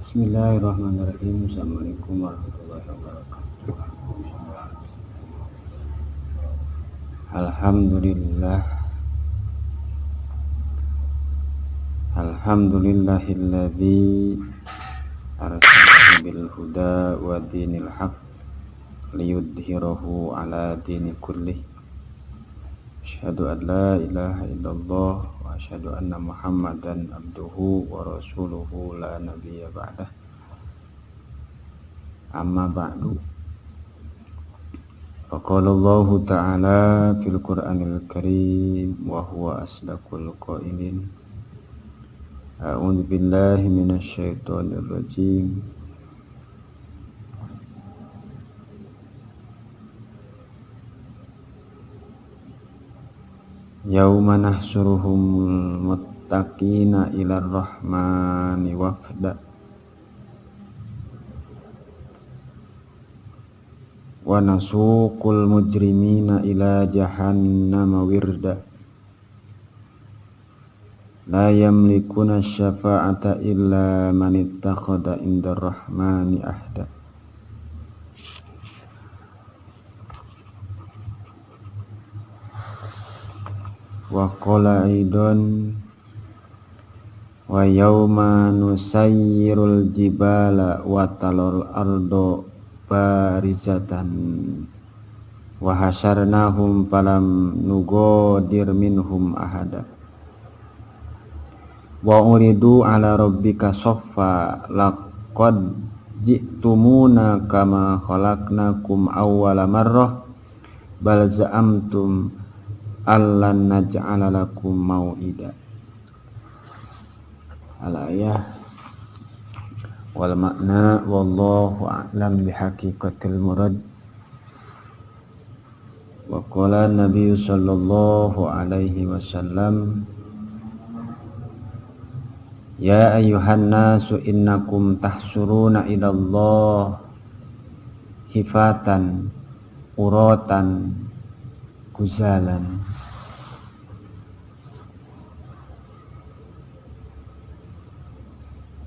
Bismillahirrahmanirrahim. Assalamualaikum warahmatullahi wabarakatuh. Alhamdulillah. Alhamdulillahilladzi arsalahu bil huda wa dinil haq liyudhhirahu ala dini kullih. Asyhadu an la ilaha illallah wa asyhadu anna Muhammadan abduhu wa rasuluhu la nabiyya ba'dah. Amma ba'du. Faqala Allahu ta'ala fil Qur'anil Karim wa huwa asdaqul qailin. A'udzu billahi minasy syaithanir rajim. Yauma nahsyuruhumul muttaqina ilar rahmani wafda. Wa nasuqul mujrimina ila jahannama wirda. La yamlikuna syafa'ata illa man ittakhadha indar rahmani ahda. Wa qala aidan wa yauma nusayyirul jibala wa talal ardo barizatan wa hasyarnahum falam nugodir minhum ahada wa uridu ala rabbika saffa laqad ji'tumuna kama khalaqnakum awwala marrah bal za'amtum allan naj'ala lakum mau'ida. Al-ayah wal makna wallahu a'lam bihaqiqatil murad. Wa qala Nabi sallallahu alaihi wasallam, ya ayyuhan nasu innakum tahsuruna ila Allah hifatan uratan guzalan.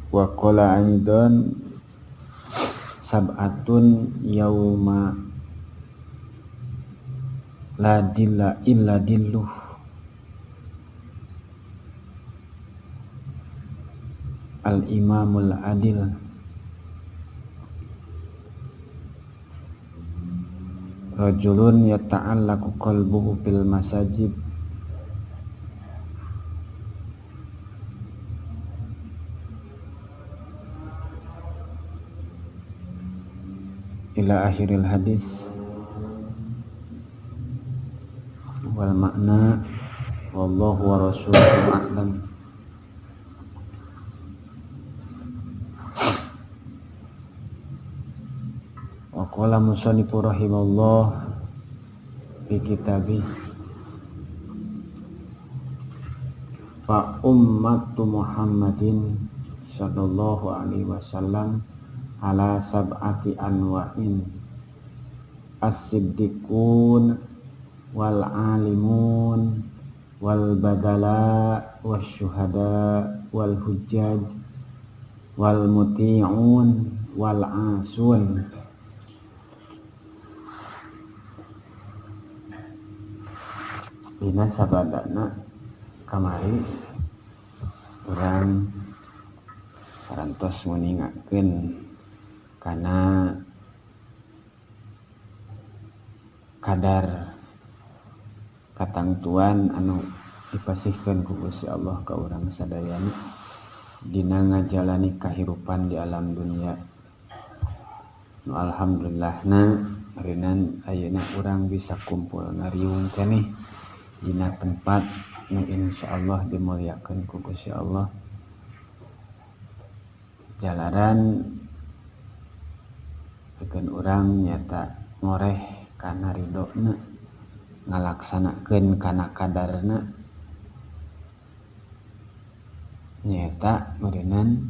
Wa qala aidan sab'atun yauma la dilla illa dilluh. Al imamul adil, rajulun yata'allaqu qalbuhu bil masajid, ila akhiril hadis. Wal makna wallahu wa rasuluhu a'lam. Wa qala musannifu rahimahullah fi kitabih fa ummatu Muhammadin sallallahu alaihi wasallam ala sab'ati anwa'in as-siddiqun wal alimun wal badala wasyuhada wal hujjaj wal muti'un wal asun. Dina sabadana kamari urang parantos nguningakeun kana kadar katangtuan anu dipasihkeun ku Gusti Allah ka urang sadayana dina ngajalani kahirupan di alam dunia. Nu alhamdulillahna rinan ayeuna urang bisa kumpul ngariung keneh dina tempat nu insyaallah dimuliakeun ku Gusti Allah. Jalaran pikeun urang nyata ngoreh kana ridona, ngalaksanakeun kana kadarna, nyata meureunnan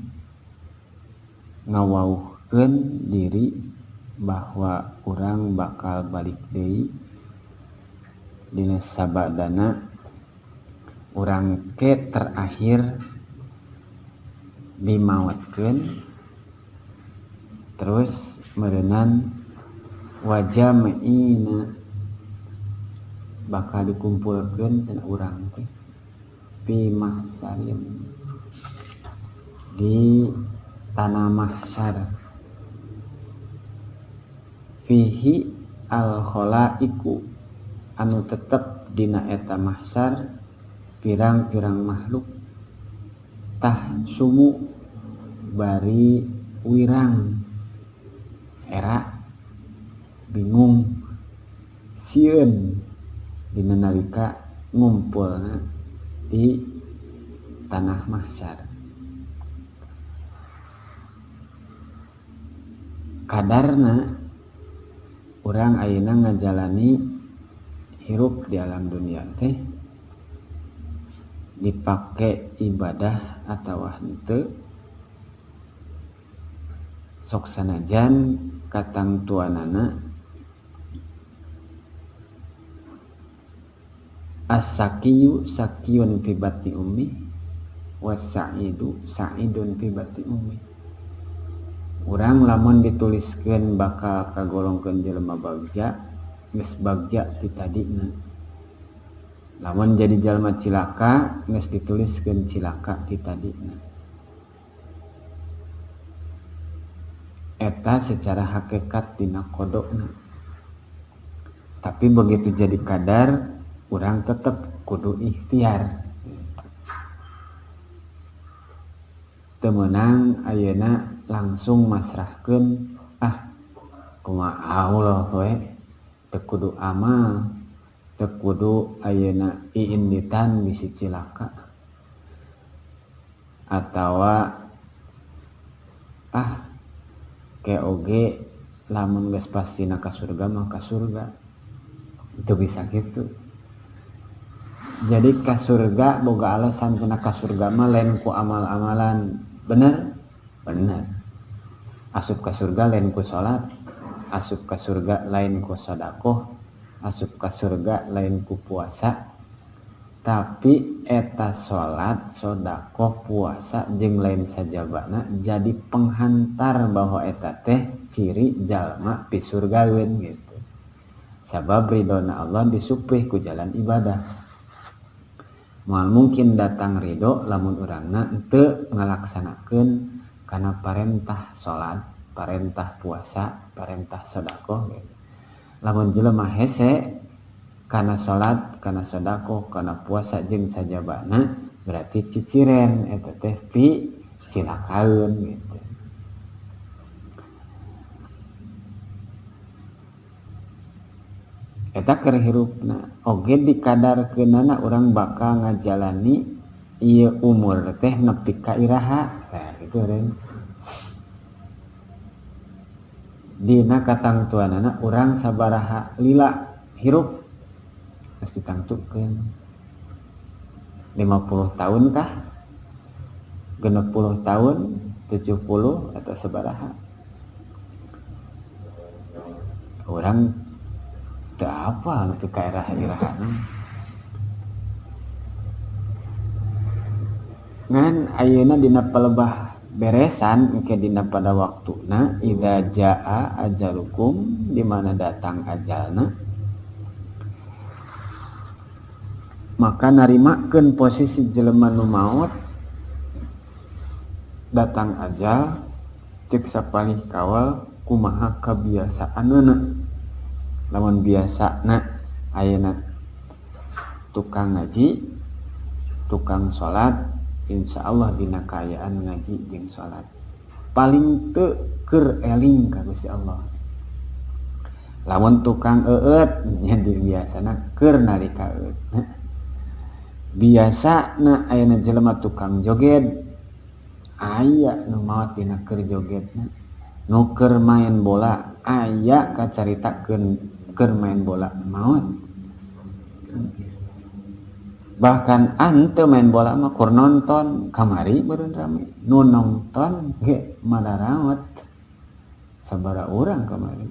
ngawauhkeun diri bahwa urang bakal balik deui dina sabadana urang ke terakhir dimaotkeun Terus meureunan wajam'ina bakal dikumpulkeun cenah urang teh fi mahsarin di tanah mahsyar fihi al khalaiqu anu tetep dina eta mahsyar pirang-pirang makhluk tah sumu bari wirang era bingung sieun dina nalika ngumpulna di tanah mahsyar. Kadarna urang ayeuna ngajalani hirup di alam dunia teh dipake ibadah atawa henteu sok sanajan katangtuanana as-saqiyu saqiyun fi batni ummi was-sa'idu sa'idun fi batni ummi. Urang lamun dituliskeun bakal kagolongkeun jelema bagja geus bagja ti tadina. Lamun jadi jalma cilaka geus dituliskeun cilaka ti tadina. Eta secara hakikat dina kodokna. Tapi begitu jadi kadar urang tetep kudu ikhtiar. Teu meunang ayeuna langsung masrahkeun ah kumaha Allah we teu kudu amal teu kudu ayeuna iinditan bisi cilaka atawa ah ke oge lamun geus pastina ka surga mah ka surga. Itu bisa gitu. Jadi ka surga boga alasan cenah ka surga mah lain ku amal-amalan. Bener? Bener. Asup ka surga lain ku salat, asup ka surga lain ku sedekah, asup ka surga lain ku puasa. Tapi eta salat, sedekah, puasa jeung lain sajabana jadi penghantar bahwa eta teh ciri jalma pisurgaeun gitu. Sabab ridona Allah disuprih ku jalan ibadah. Moal mungkin datang ridho lamun urangna teu ngalaksanakeun kana parentah salat, parentah puasa, parentah sedekah gitu. Lamun jelema hese kana salat, kana sedekah, kana puasa jeung sajabana berarti ciciren eta teh pi cilakaeun gitu. Eta keur hirupna oge dikadarkeunana urang bakal ngajalani ieu umur teh nepi ka iraha. Nah gitu reng. Dina katangtuanana urang sabaraha lila hirup geus ditangtukeun 50 tahun kah 60 tahun 70 atau sabaraha urang teu apa nepi ka iraha-irahana. Ngan ayeuna dina palebah beresan engke dina pada waktuna idza jaa ajalukum di mana datang ajalna maka narimakeun posisi jelema nu maot datang ajal ceuk sapalih kawal kumaha kabiasaanna. Lamun biasana ayeuna tukang ngaji tukang salat insyaallah dina kaayaan ngaji jeung salat paling teu keur eling ka Gusti Allah. Lamun tukang eueut nya biasana keur nalika eueut. Biasana ayeuna jelema tukang joget aya nu maot dina keur jogetna, nu keur main bola aya kacaritakeun keur main bola maot. Bahkan ante main bola mah kur nonton kamari beureun rame nu nonton ge madaraot sabaraha urang kamari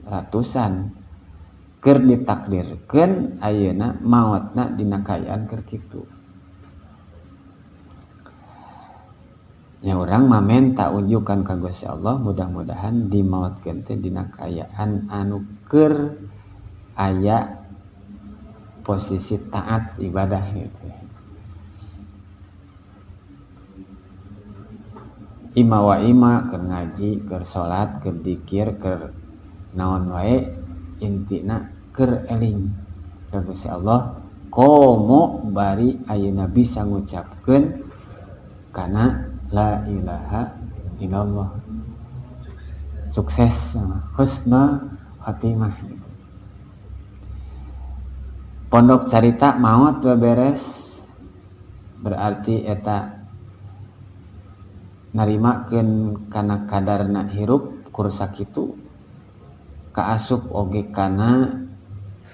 ratusan keur ditakdirkeun ayeuna maotna dina kaayaan keur kitu. Nya urang mah menta unjukan ka Gusti Allah, mudah-mudahan dimaotkeun teh dina kaayaan anu keur aya posisi taat ibadah gitu. Ima wa ima keur ngaji, keur salat, keur dikir, keur naon wae, intina keur eling ka Gusti Allah. Komo bari ayeuna bisa ngucapkeun kana la ilaha illallah, sukses husna khatimah. Pondok carita maot beberes berarti eta narimakeun kana kadarna hirup kur sakitu, kaasup oge kana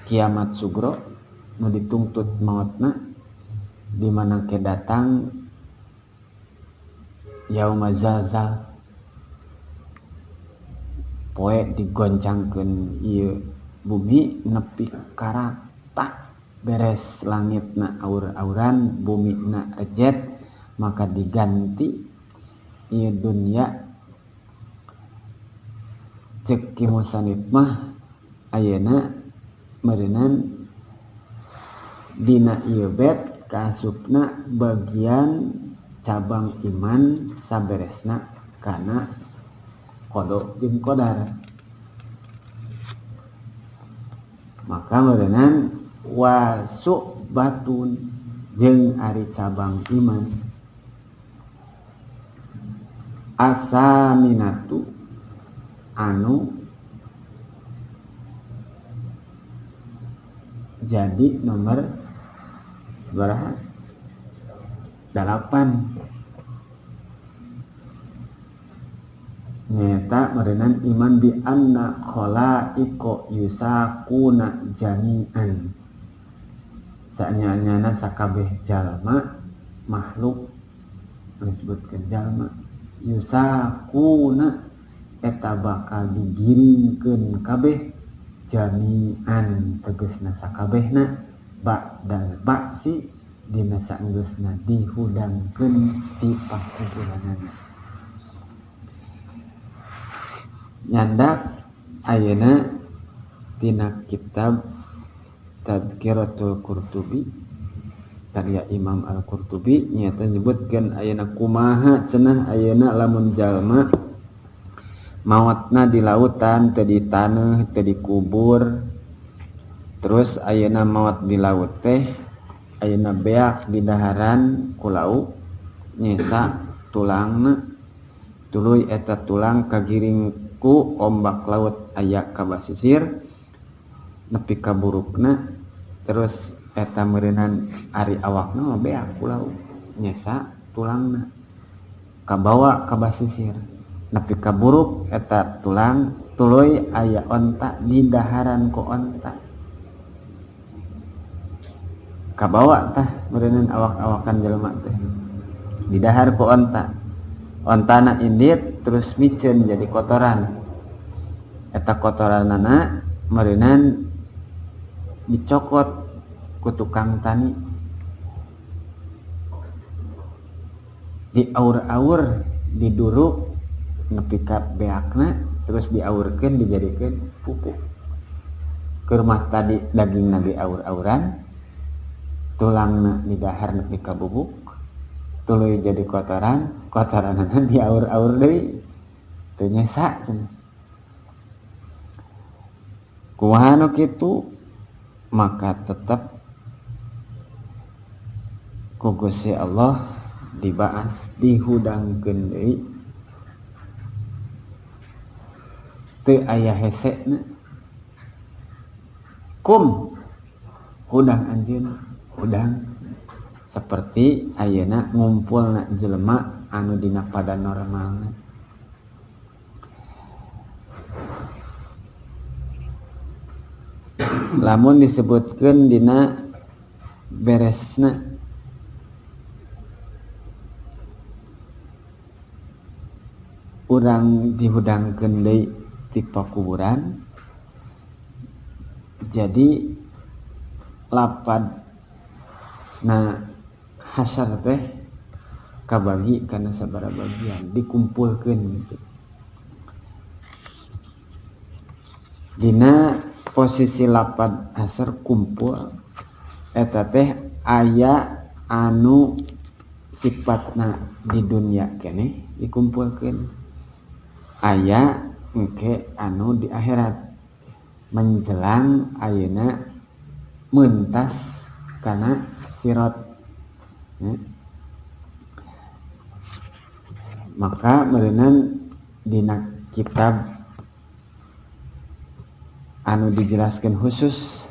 kiamat sugro nu dituntut maotna, di mana ke datang yauma zalzal, poe digoncangkeun ieu bumi nepi karata beres langitna aur-auran, bumina rejet, maka diganti ieu dunya. Cek Ki Musanif mah ayeuna meureunan dina ieu bed kaasupna bagian cabang iman saberesna kana qada jeung qadar. Maka meureunan wasubatun jeung ari cabang iman asaminatu anu jadi nomor sabaraha? 8. Nyata meureunan iman bi anna khalaiqa yusaquna jami'an, sanyanyana sakabeh jalma makhluk disebutkeun jalma yusaquna eta bakal digiringkeun kabeh jami'an tegasna sakabehna ba'dal ba'si dina saenggeusna dihudangkeun ti pakuburanana. Nyandak ayeuna tina kitab Tadhkiratul Qurtubi karya Imam Al-Qurtubi nyaeta nyebutkeun ayeuna kumaha cenah ayeuna lamun jalma maotna di lautan teu di taneuh teu dikubur, terus ayeuna maot di laut teh ayeuna beak di daharan ku lauk nyesa tulangna, tuluy eta tulang kagiring ku ombak laut aya ka basisir nepi ka burukna, terus eta meureunan ari awakna mah beak ku lauk nyesa tulangna kabawa ka basisir nepi ka buruk eta tulang, tuluy aya onta di daharan ku onta kabawa tah meureunan awak-awakan jelema teh didahar ku onta, ontana indit terus miceun jadi kotoran, eta kotoranana meureunan dicokot ku tukang tani, diaur-aur diduruk nepi ka beakna terus diaurkeun dijadikeun pupuk. Keur mah tadi dagingna diaur-auran, tulangna didahar nepi ka bubuk, tuluy jadi kotoran, kotoranana diaur-aur deui teu nyesa cenah. Kumaha nu kitu maka tetep ku Gusti Allah dibaas dihudangkeun deui teu aya hesena, kum hudang anjeun hudang seperti ayeuna ngumpulna jelema anu dina pada normalna. Lamun disebutkeun dina beresna urang dihudangkeun deui ti pakuburan, jadi lapad na hasar teh Kabagi kana sabaraha bagian dikumpulkeun gitu. Dina posisi lapad hasr kumpul eta teh aya anu sifatna di dunia keneh dikumpulkeun, aya engke anu di akhirat menjelang ayeuna mentas kana sirat. Ya. Maka meureunan dina kitab anu dijelaskan khusus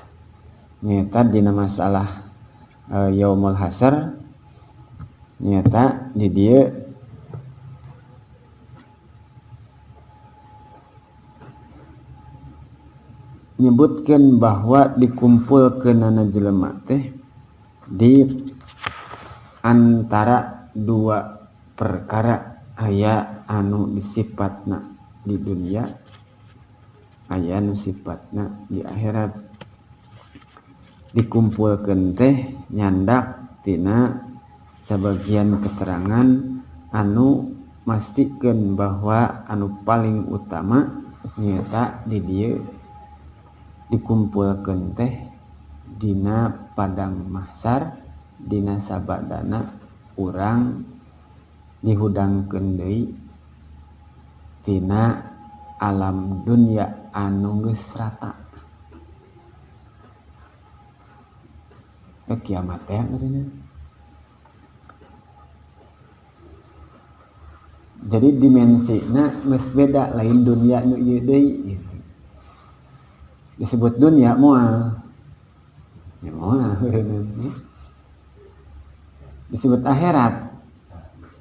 nyaeta dina masalah yaumul hasr nyaeta di dieu nyebutkeun bahwa dikumpulkeunana jelema teh di antara dua perkara, aya anu disifatna di dunia, aya anu sifatna di akhirat. Dikumpulkeun teh nyandak tina sabagian keterangan anu mastikeun bahwa anu paling utama nyaeta di dieu dikumpulkeun teh dina padang mahsyar, dina sabadana urang dihudangkeun deui tina alam dunia anu geus rata. Kiamat teh meureunna. Jadi dimensina geus beda, lain dunia nu ieu deui gitu. Disebut dunia moal. Ya moal meureunna. Disebut akhirat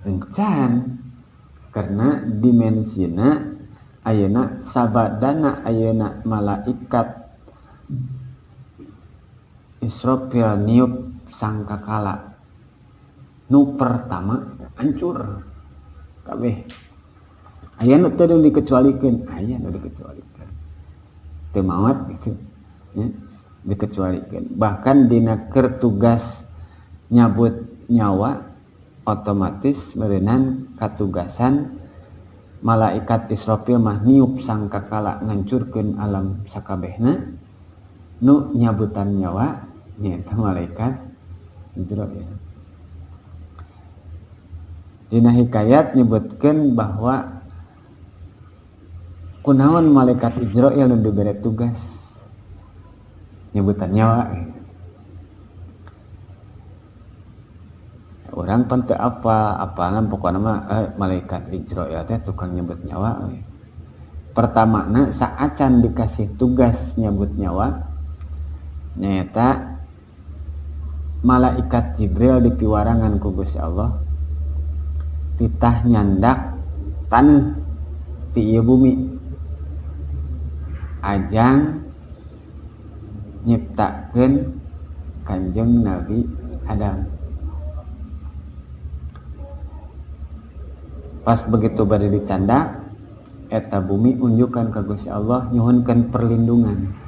encan, karena dimensina ayeuna sabadana ayeuna malaikat Israfil niup sangkakala nu pertama hancur kabeh. Aya nu teu dikecualikeun, aya nu dikecualikeun teu maot gitu ya, dikecualikeun. Bahkan dina keur tugas nyabut nyawa otomatis meureunan katugasan malaikat Israfil mah niup sangkakala ngancurkeun alam sakabehna, nu nyabutan nyawa nyaeta malaikat Izrail. Dina hikayat nyebutkeun bahwa kunaon malaikat Izrail nu dibere tugas nyebutan nyawa. Orang pan teu apa, apalan pokona mah malaikat Izrail teh tukang nyebut nyawa. Pertamana saacan dikasih tugas nyebut nyawa nyaeta malaikat Jibril dipiwarangan ku Gusti Allah titah nyandak taneuh ti ieu bumi ajang nyiptakeun Kanjeng Nabi Adam. Pas begitu bade dicandak eta bumi unjukan ka Gusti Allah nyuhunkeun perlindungan.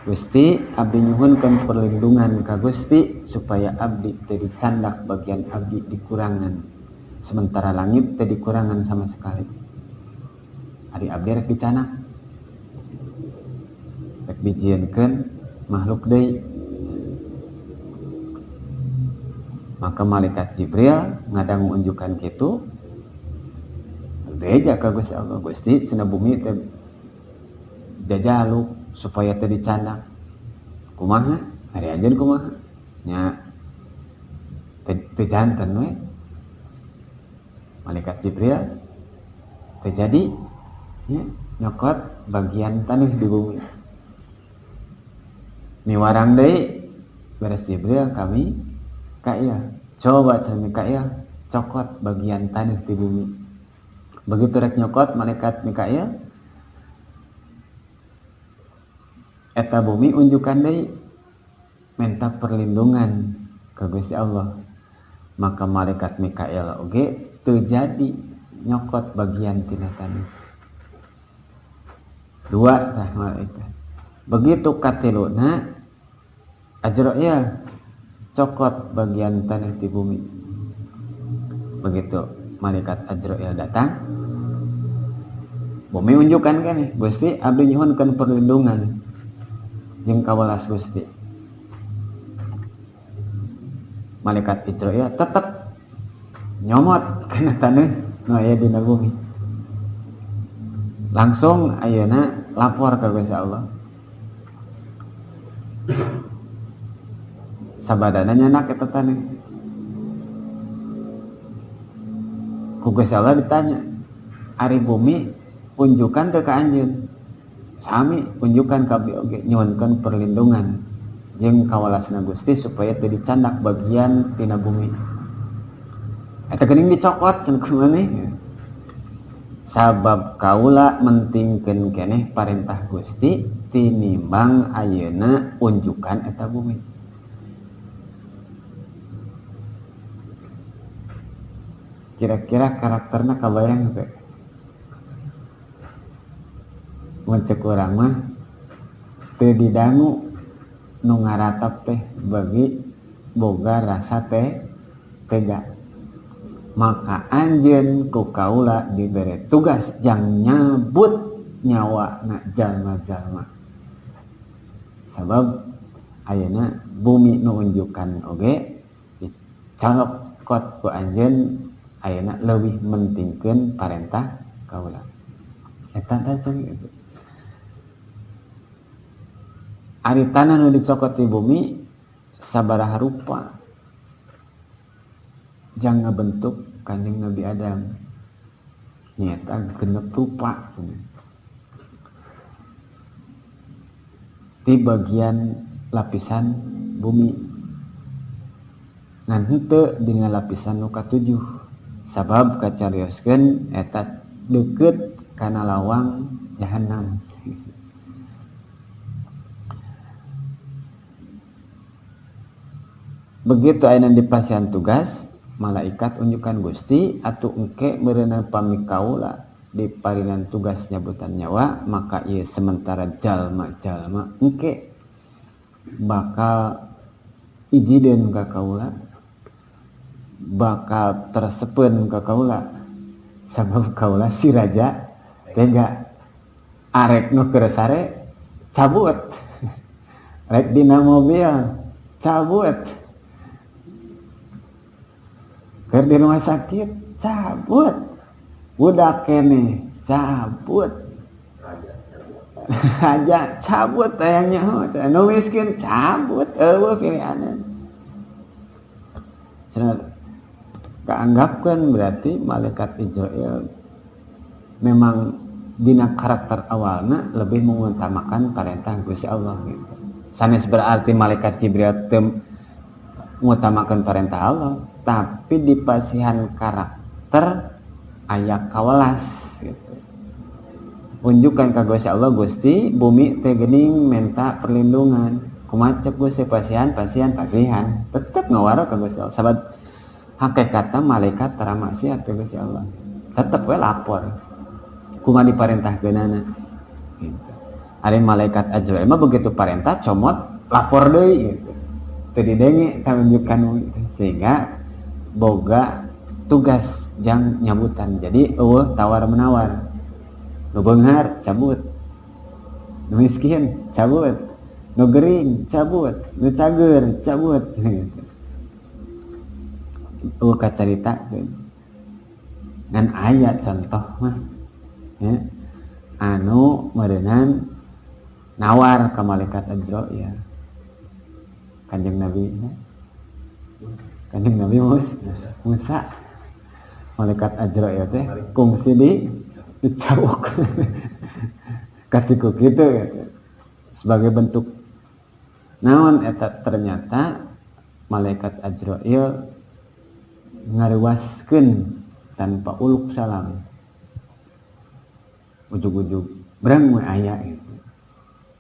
Gusti, abdi nyuhunkeun perlindungan ka Gusti supaya abdi teu dicandak bagian abdi dikurangan. Sementara langit teu dikurangan sama sekali. Ari abdi rek dicanak. Rek dijieunkeun makhluk deui. Maka malaikat Jibril ngadangu unjukan kitu, beja ka Gusti Allah, Gusti cenah bumi teh jajaluk supaya teu dicandak. Kumaha? Ari anjeun kumaha? Nya teu janten we. Malaikat Jibril teu jadi nya nyokot bagian taneuh di bumi. Miwarang deui beres Jibril kami Mikail. Coba cenah Mikail cokot bagian taneuh di bumi. Begitu rek nyokot malaikat Mikail eta bumi unjukan deui minta perlindungan ka Gusti Allah. Maka malaikat Mikail oge teu jadi nyokot bagian tina taneuh. Dua tah malaikat. Begitu katiluna Azrail cokot bagian tanah di bumi. Begitu malaikat Azrail datang, bumi unjukan keneh, Gusti abdi nyuhunkeun perlindungan jeung kawelas Gusti. Malaikat Izrail tetep nyomot kana taneuh nu aya dina bumi. Langsung ayeuna lapor ka Gusti Allah. Sabadana nyanak eta taneuh. Ku Gusti Allah ditanya, ari bumi unjukan teu ka anjeun? Sami unjukan ka abdi oge, nyuhunkeun perlindungan jeung kawalasna Gusti supaya teu dicandak bagian tina bumi. Eta geuning dicokot cenah kumaha? Sabab kaula mentingkeun keneh parentah Gusti tinimbang ayeuna unjukan eta bumi. Kira-kira karakterna kabayang teh? Mun ceuk urang mah teu didangu nu ngaratap teh bagi boga rasa teh tega. Maka anjeun ku kaula dibere tugas jang nyabut nyawa na jalma-jalma. Sabab ayeuna bumi nu unjukan oge dicolokot ku anjeun ayeuna leuwih mentingkeun parentah kaula. Eta teh gitu. Ari tanah nu dicokot di bumi sabaraha rupa jang ngabentuk Kanjeng Nabi Adam. Nyaeta genep rupa cenah. Di bagian lapisan bumi ngan henteu dina lapisan nu katujuh sabab kacarioskeun eta deukeut kana lawang jahanam. Begitu ayeuna dipasihan tugas malaikat unjukan Gusti atuh engke meureunna pami kaula diparinan tugas nyabutan nyawa maka ieu sementara jalma-jalma engke bakal ijideun ka kaula, bakal tersepeun ka kaula sabab kaula si raja tega arek nu keur sare cabut, rek dina mobil cabut, keur di rumah sakit cabut, budak keneh cabut, raja cabut tayangnya, nu miskin cabut, eueuh pilihanan. Cenah kaanggapkeun berarti malaikat Izrail memang dina karakter awalna lebih mengutamakan perintah Gusti Allah gitu. Sanes berarti malaikat Jibril teu mengutamakan perintah Allah, tapi di pasihan karakter aya kawelas gitu. Unjukkan ka Gusti Allah, Gusti bumi teh geuning menta perlindungan. Kumaha cek Gusti pasihan, pasihan, pasihan. Tetep ngawaro ka Gusti Allah. Sabab hakikatna malaikat tara maksiat ka Gusti Allah. Tetep we lapor. Kumaha diparentahkeunana gitu. Ari malaikat Azrail mah begitu parentah comot lapor deui gitu. Teu didenge tunjukkan gitu. Sehingga boga tugas jang nyabutan. Jadi eueuh tawar menawar. Nu beunghar cabut, nu miskin cabut, nu gering cabut, nu cager cabut gitu. Eueuh kacaritakeun. Ngan aya contoh mah ya, anu meureunan nawar ka malaikat Azrail. Kanjeng Nabi ya. Kanjeng Nabi Musa. Malaikat Azrail teh kungsi di dicabuk. Kaciku kitu gitu. Sebagai bentuk naon eta ternyata malaikat Azrail ngaruaskeun tanpa uluk salam. Ujug-ujug breng we aya gitu.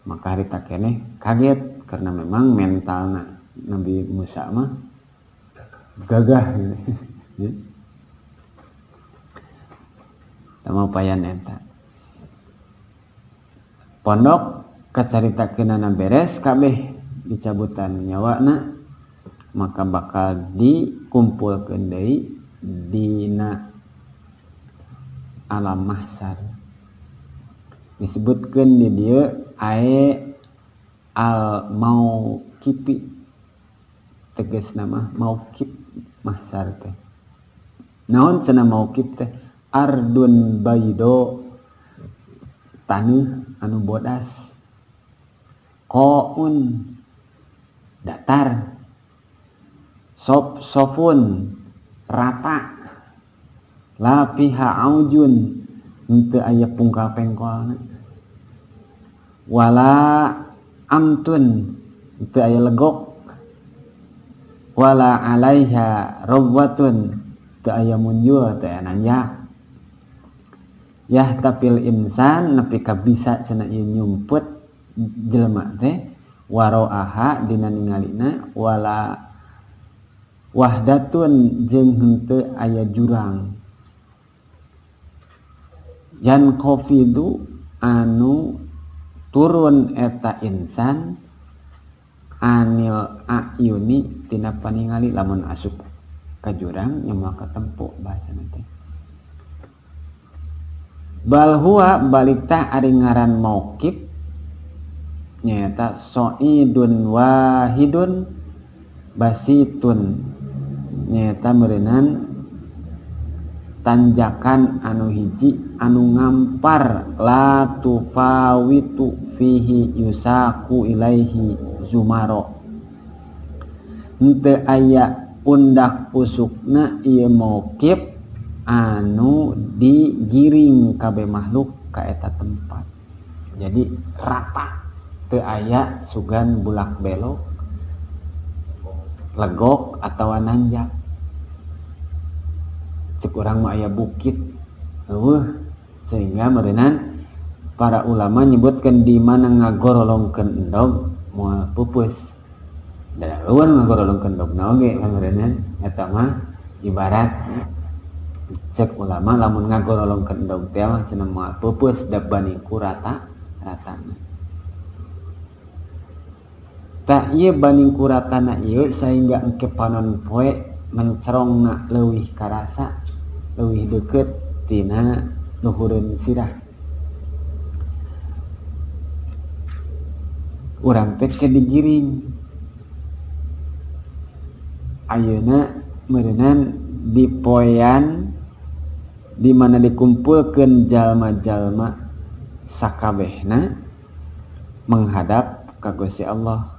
Maka harita keneh kaget karena memang mentalna Nabi Musa mah gagah gitu. Tama upayan eta. Pondok kacaritakeunana beres kabeh dicabutan nyawana maka bakal dikumpulkeun deui dina alam mahsyar. Disebutkeun di dieu ae al mauqifi, tegasna mah mauqif mahsyar teh. Naon cenah mauqif teh? Ardun baido, taneuh anu bodas, qaun datar, sop sofun rata, la fiha aujun henteu aya pungkal pengkolna, wala amtun henteu aya legok, wala alaiha rawatun teu aya munjul, teu aya nanjak. Yah tapil insan nepi ka bisa cenah ieu nyumput jelema teh waroaha dina ningalina, wala wahdatun jeung henteu aya jurang. Yan qafidu anu turun eta insan anil ayuni tina paningali, lamun asup ka jurang nya moal katempo bahasana teh. Bal huwa balik tah ari ngaran mauqif nyaeta soidun wahidun basitun, nyaeta meureunnan tanjakan anu hiji anu ngampar, la tufawitu fihi yusaku ilaihi zumaro, henteu aya undak usukna ieu mauqif anu digiring kabeh makhluk ka eta tempat. Jadi rata, teu aya sugan bulak belok, legok atawa nanjak. Cek urang mah aya bukit eueuh, sehingga meureunan para ulama nyebutkeun di mana ngagorolongkeun endog moal pupus. Da eueuh ngagorolongkeun endogna oge kan meureunnan eta mah ibarat cek ulama lamun ngagorolongkeun endog teh mah cenah moal pupus da baningku rata ratana. Tah ieu baningku ratana ieu sehingga engke panon poe mencerongna leuwih karasa, leuwih deukeut tina luhureun sirah. Urang teh ke digiring ayeuna meureunnan di poean di mana dikumpulkeun jalma-jalma sakabehna menghadap ka Gusti Allah.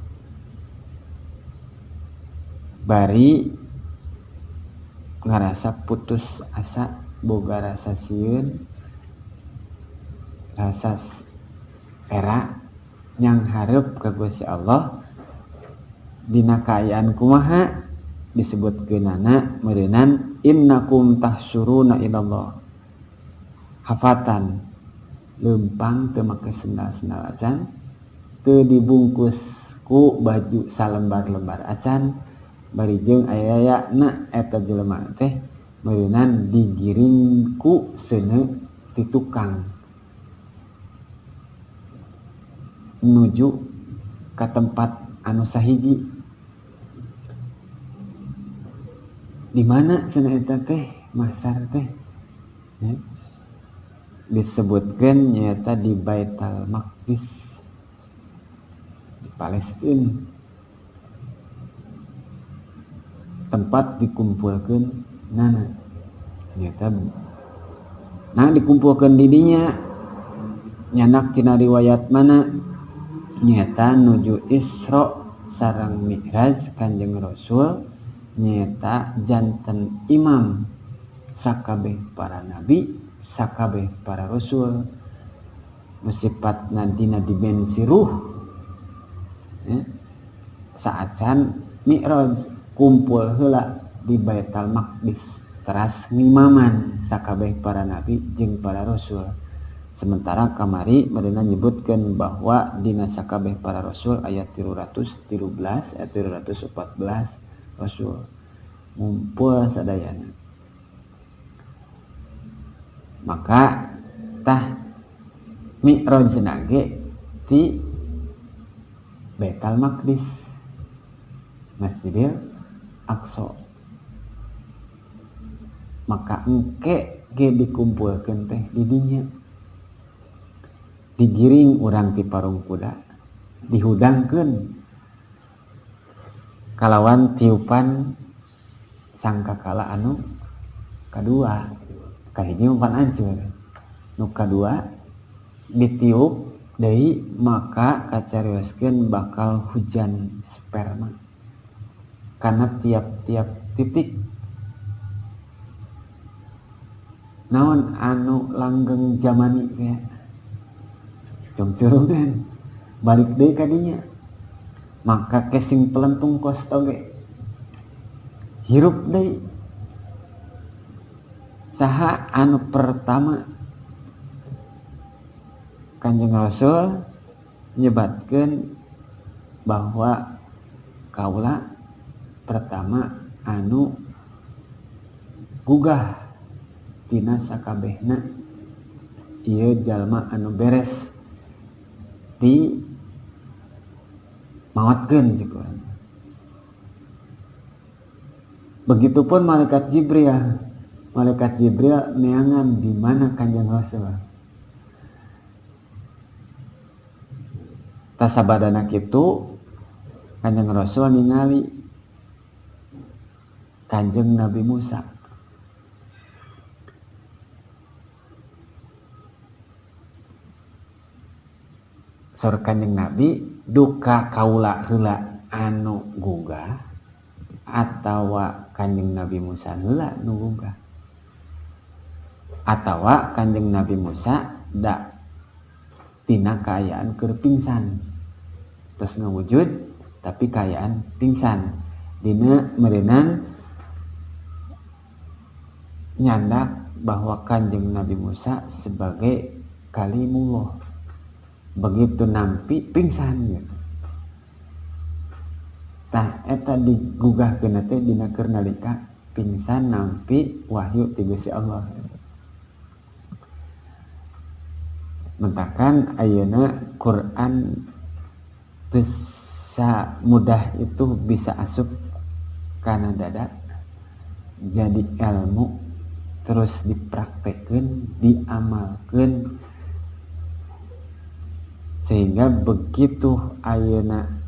Bari ngarasa putus asa, boga rasa sieun, rasa era yang hareup ka Gusti Allah dina kaayaan kumaha disebutkeunana meureunnan innakum tahsuruna ilallah hafatan, leumpang teu make sendal-sendal acan, teu dibungkus ku baju salembar-lembar acan, bari jeung aya na eta jelema teh meureunnan digiring ku seuneu ti tukang nuju ka tempat anu sahiji. Di mana cenah eta teh mahsyar teh ya. Disebutkeun nyaeta di Baitul Maqdis di Palestina, tempat dikumpulkeun nana nyaeta nah dikumpulkeun di dinya nyanak tina riwayat mana nyaeta nuju Isra sareng Mi'raj Kanjeng Rasul nyaeta janten imam sakabeh para nabi, sakabeh para rasul, sifatna dina dimensi ruh ya. Saacan Mi'raj kumpul heula di Baitul Maqdis teras ngimaman sakabeh para nabi jeung para rasul. Sementara kamari meureunna nyebutkeun bahwa dina sakabeh para rasul aya 313 aya 314 rasul ngumpul sadayana. Maka tah Mi'raj nage ti Baitul Maqdis, Masjidil Aqsa. Maka engke ge dikumpulkeun teh di dinya. Digiring urang ti parung kuda, dihudangkeun kalawan tiupan sangkakala anu kadua. Kahiji mah pan hancur. Nu kadua ditiup deui maka kacarioskeun bakal hujan sperma. Karena tiap-tiap titik naon anu langgeng jamani teh cungcurungan balik deui ka dinya. Maka kesing pelentung kos oge hirup deui. Saha anu pertama Kanjeng Rasul nyebatkeun bahwa kaula pertama anu gugah tina sakabehna ieu jalma anu beres di maotkeun cik urang. Begitupun malaikat Jibril. Malaikat Jibril neangan di mana Kanjeng Rasul. Tasabadana kitu Kanjeng Rasul ningali Kanjeng Nabi Musa. Saur Kanjeng Nabi duka kaula heula anu gugah atawa Kanjeng Nabi Musa heula nu gugah. Atawa Kanjeng Nabi Musa da tina kaayaan keur pingsan. Terus ngawujud tapi kaayaan pingsan. Dina meureunan nyandak bahwa Kanjeng Nabi Musa sebagai kalimullah. Begitu nampi pingsan gitu. Tah eta digugahkeun teh dina keur nalika pingsan nampi wahyu ti Gusti Allah. Mentakan ayeuna Quran teu samudah itu bisa asup kana dada jadi ilmu terus dipraktekeun, diamalkeun sehingga begitu ayeuna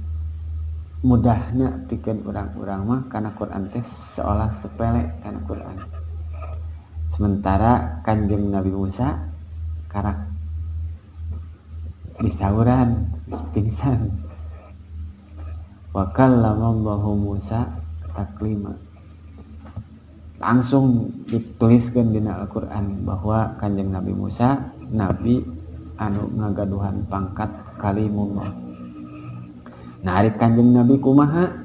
mudahna pikeun urang-urang mah kana Quran teh seolah sepele kana Quran. Sementara Kanjeng Nabi Musa karak disauran pingsan. Wa kallamallahu Musa taklima. Langsung dituliskan dina Al-Qur'an bahwa Kanjeng Nabi Musa nabi anu ngagaduhan pangkat kalimullah. Nah, ari Kanjeng Nabi kumaha?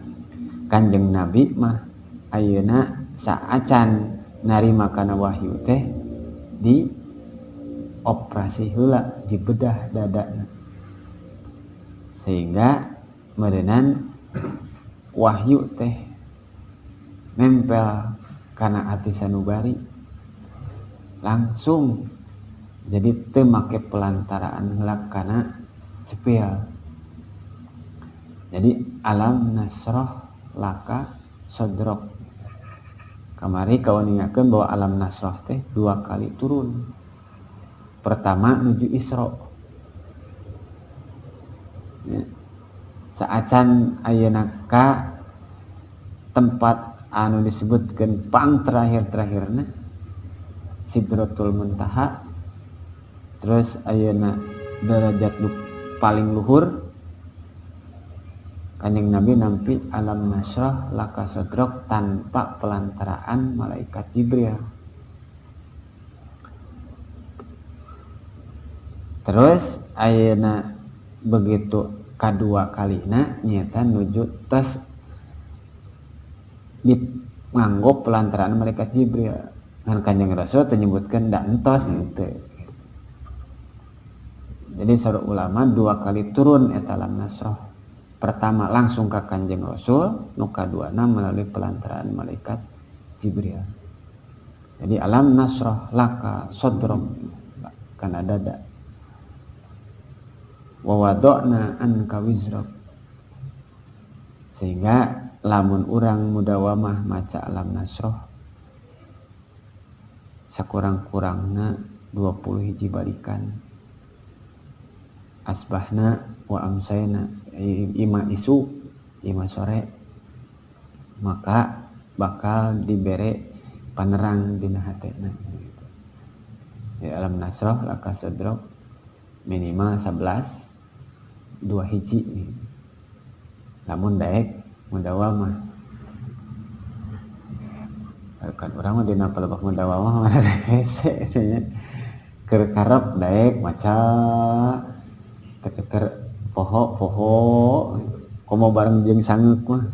Kanjeng Nabi mah ayeuna saacan narima kana wahyu teh di operasi heula, dibedah dadana. Sehingga meureunan wahyu teh nempel kana ati sanubari langsung, jadi teu make pelantaraan heula kana cepil. Jadi alam nasroh laka sodrok. Kamari kawaningakeun bahwa alam nasroh teh 2 kali turun. Pertama nuju Isra. Ya. Saacan ayeuna ka tempat anu disebutkeun pang terakhir-terakhirna Sidratul Muntaha, terus ayeuna derajat nu paling luhur Kanjeng Nabi nampi alam nasrah laka sodrok tanpa pelantaraan malaikat Jibril. Terus ayeuna begitu kadua kalina nyata nuju tos di nganggo pelantaraan malaikat Jibril. Ngan Kanjeng Rasul teu nyebutkeun da entos gitu. Jadi saur ulama 2 kali turun eta alam nasrah. Pertama langsung ka Kanjeng Rasul, nu kaduana melalui pelantaraan malaikat Jibril. Jadi alam nasrah laka sodrok kana dada. Wa wada'na anka wizrak. Sehingga lamun urang mudawamah maca alam nasrah sakurang-kurangna 20 hiji balikan asbahna wa amsayna ima isu ima sore, maka bakal dibere panerang dina hatena gitu. Ya alam nasroh laka sodrok minimal 11 2 hiji nih. Lamun daek mudawamah kan urang mah dina palebah mudawamah mana hese nya keur karep daek maca teketer poho-poho komo bareng jeung sangeuk mah.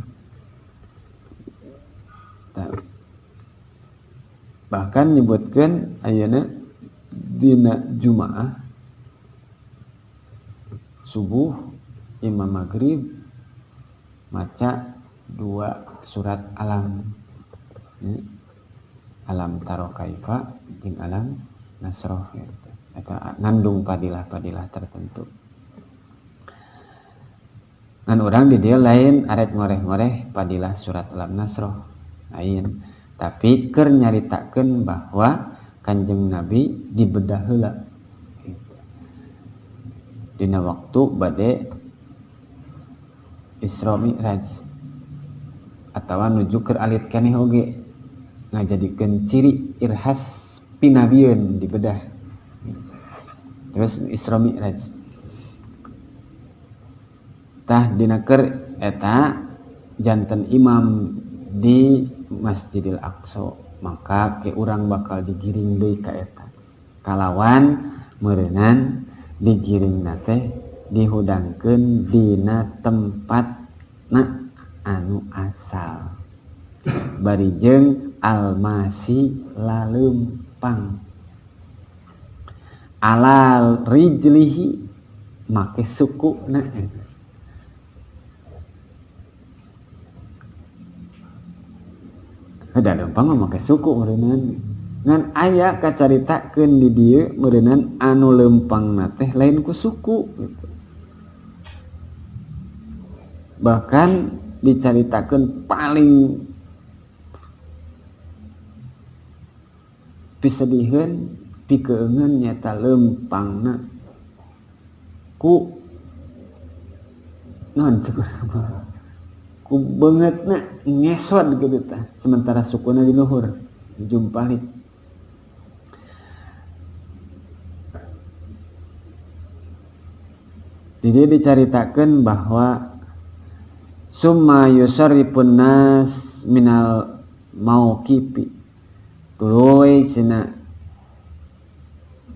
Bahkan nyebutkeun ayeuna dina Jumaah subuh imam maghrib maca 2 surat alam, alam taro kaifa jeung alam nasroh gitu. Eta ngandung padilah-padilah tertentu. Ngan urang di dieu lain arek ngoreh-ngoreh padilah surat alam nasroh lain, tapi keur nyaritakeun bahwa Kanjeng Nabi dibedah heula gitu. Dina waktu bade Isra Mi'raj atawa nuju keur alit keneh oge ngajadikeun ciri irhas pinabieun dibedah. Terus Isra Mi'raj tah dina keur eta janten imam di Masjidil Aqsa, maka ke urang bakal digiring deui ka eta kalawan meureunan digiringna teh dihudangkeun dina tempatna anu asal bari jeung almasi lalempang alal rijlihi make sukuna. Ada lempang mah make suku meureunnan ngan aya kacaritakeun di dieu meureunnan anu lempangna teh lain ku suku gitu. Bahkan dicaritakeun paling pisediheun pikeungeun nyata lempangna ku naon cek ku beungeutna ngesot gitu tah, sementara sukuna di luhur dijumpalik. Jadi dicaritakeun bahwa summa yusarrifun nas minal mauqifi tuluy cenah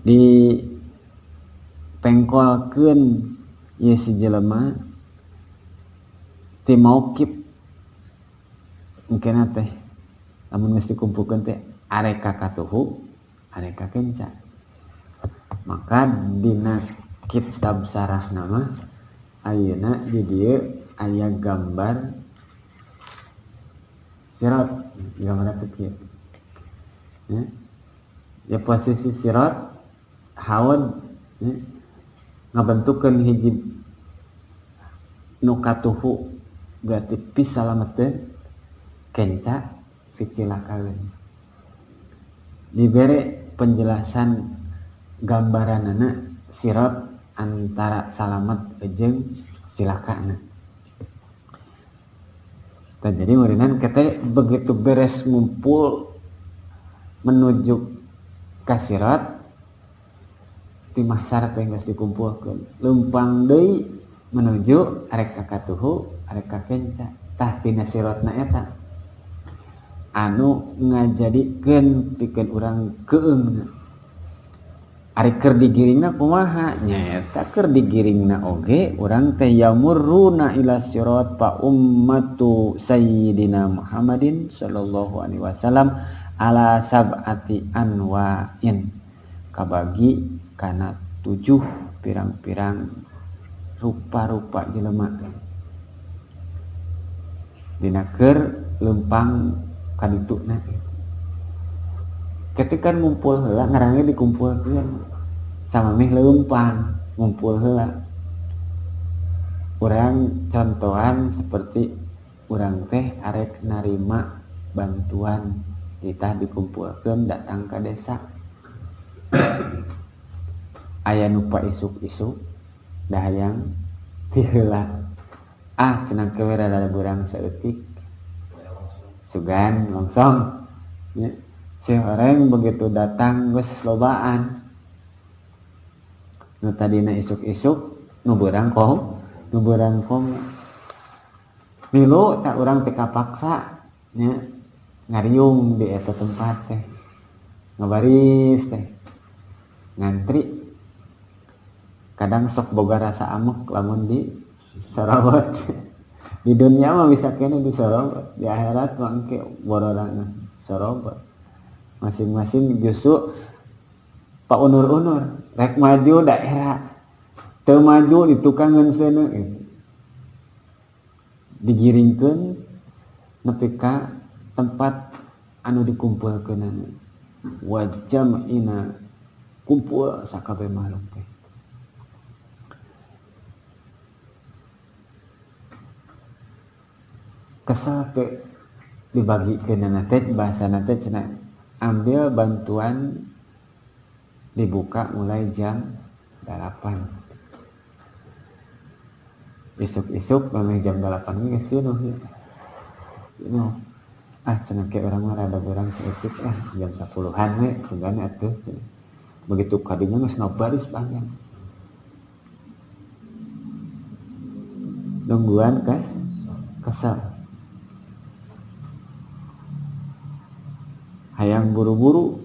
dipengkolkeun ieu si jelema ti mauqif mungkin teh lamun geus dikumpulkeun teh areka katuhu areka kenca. Maka dina kitab sarah nama ayeuna di dieu aya gambar sirat, gambar teh kieu. Ya posisi sirat haud ya, ngabentukeun hiji nu katuhu berarti pisalameteun kenca picilakaeun. Dibere penjelasan gambaranana sirat antara salamet jeung cilakana. Tah jadi meureunnan kete begitu beres ngumpul menuju ka sirat di mahsyar teh geus dikumpulkeun leumpang deui menuju arek ka katuhu arek ka kenca. Tah tina siratna eta anu ngajadikeun pikeun urang keung. Ari keur digiringna kumaha? Nyaeta keur digiringna oge urang teh yamurruna ila sirat fa ummatu sayyidina Muhammadin sallallahu alaihi wasallam ala sab'ati anwa'in, kabagi kana 7 pirang-pirang rupa-rupa jelema dina keur lempang kadituna. Ketika ngumpul heula ngaranna dikumpulkeun sama meh leumpang ngumpul heula. Urang contohan seperti urang teh arek narima bantuan Titah dikumpulkeun datang ka desa. Aya nu paisuk-isuk da hayang ti heula. Ah cenah ke we rada beurang saeutik. Sugan langsung nya. Si horeng begitu datang geus lobaan. Nu tadina isuk-isuk nu beurang kom, nu beurang kom. Milu tak urang teh kapaksa nya ngariung di eta tempat teh. Ngabaris teh. Ngantri. Kadang sok boga rasa amuk lamun di sorobot. Di dunia mah bisa kene di sorobot, di akhirat mah engke bororana sorobot. Masing-masing justru pak unur-unur rek maju daerah teu maju di tukangan seuneu gitu. Digiringkeun nepi ka tempat anu dikumpulkeunana. Wa jam'ina kumpul sakabeh makhluk teh. Kesel teh dibagikeunana teh bahasana teh cenah ambil bantuan dibuka mulai jam 8. Isuk-isuk mulai jam 8 geus pinuh ya. Pinuh. Ah cenah ke urang mah rada beurang saeutik ah jam 10-an we sugana atuh. Begitu kadinya geus ngabaris panjang. Nungguan kesel. Hayang buru-buru.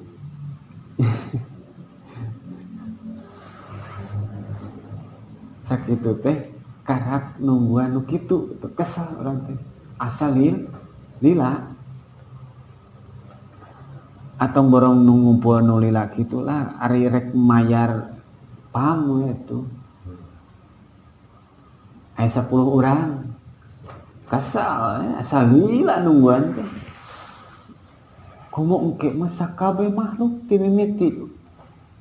Sakitu teh karak nungguan nu kitu teu kesel urang teh. Asal lila. Atau borong nu ngumpul nu lila kitulah ari rek mayar pam we tuh. Aya 10 urang. Kesel asal lila nungguan teh. Komo engke mah sakabeh makhluk ti mimiti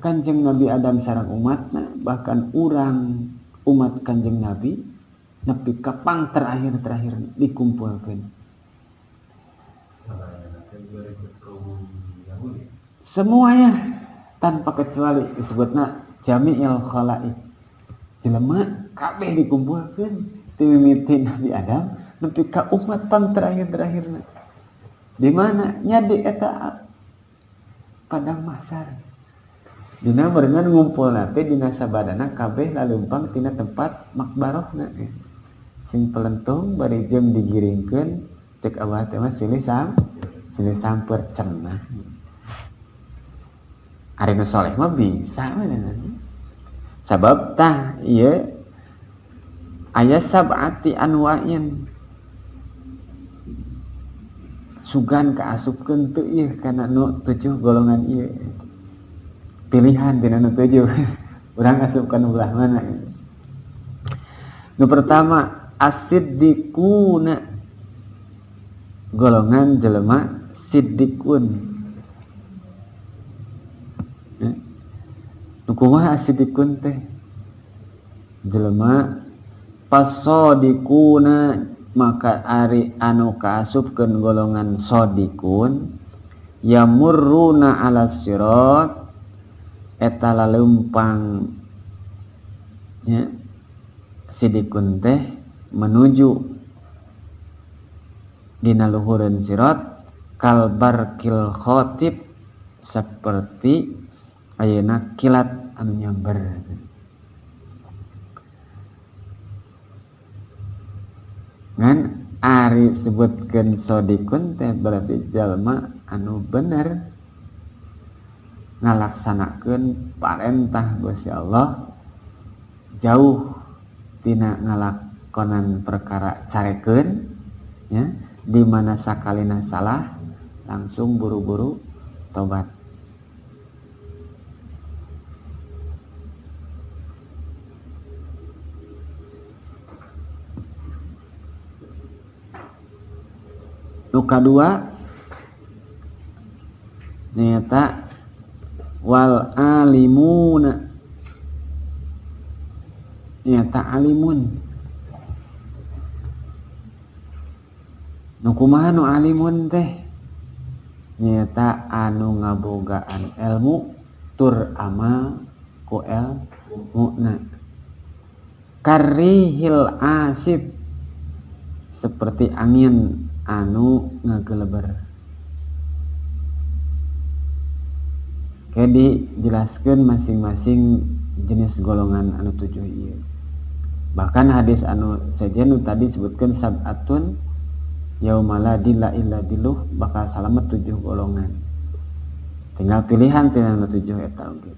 Kanjeng Nabi Adam sareng umatna, bahkan urang umat Kanjeng Nabi nepi ka pang terakhir-terakhir dikumpulkeun. Semuanya tanpa kecuali disebutna jami'il khalaik. Jelema kabeh dikumpulkeun ti mimiti Nabi Adam nepi ka umat pang terakhir-terakhirna. Di mana nya di eta padang mahsyar. Dina berenang ngumpul teh dina sabadana kabeh laleumpang tina tempat makbarohna. Sing pelentung bari jeung digiringkeun cek abah teh mah silih silih samper cenah. Ari nu soleh mah bisa meureun. Sabab tah ieu aya sab'ati anwa'in. Sugan kaasupkeun teu ieu kana nu 7 golongan ieu. Pilihan dina nu 7. Urang asupkeun belah mana ieu. Nu pertama as-siddiquna, golongan jelema siddiqun. Nu kumaha as-siddiqun teh? Jelema pasodiquna, maka ari anu kaasupkeun golongan sodikun yamurruna ala sirat eta laleumpang nya sidikun teh menuju dina luhureun sirat kalbarkil khatib seperti ayeuna kilat anu nyamber. Ngan ari sebutkeun sodikun teh berarti jalma anu bener ngalaksanakeun parentah Gusti Allah jauh tina ngalakonan perkara carekeun ya, di mana sakalina salah langsung buru-buru tobat. Nu kadua nyaeta wal alimuna, nyaeta alimun. Nu kumaha nu alimun teh? Nyaeta anu ngabogaan ilmu tur amal ku ilmuna. Karihil asif seperti angin anu ngageleber. Kayak dijelaskan masing-masing jenis golongan anu 7 ieu. Bahkan hadis anu sejen nu tadi disebutkan sab'atun yauma la dilla illa dilluh bakal salamet 7 golongan. Tinggal pilihan tina nu 7 eta oge.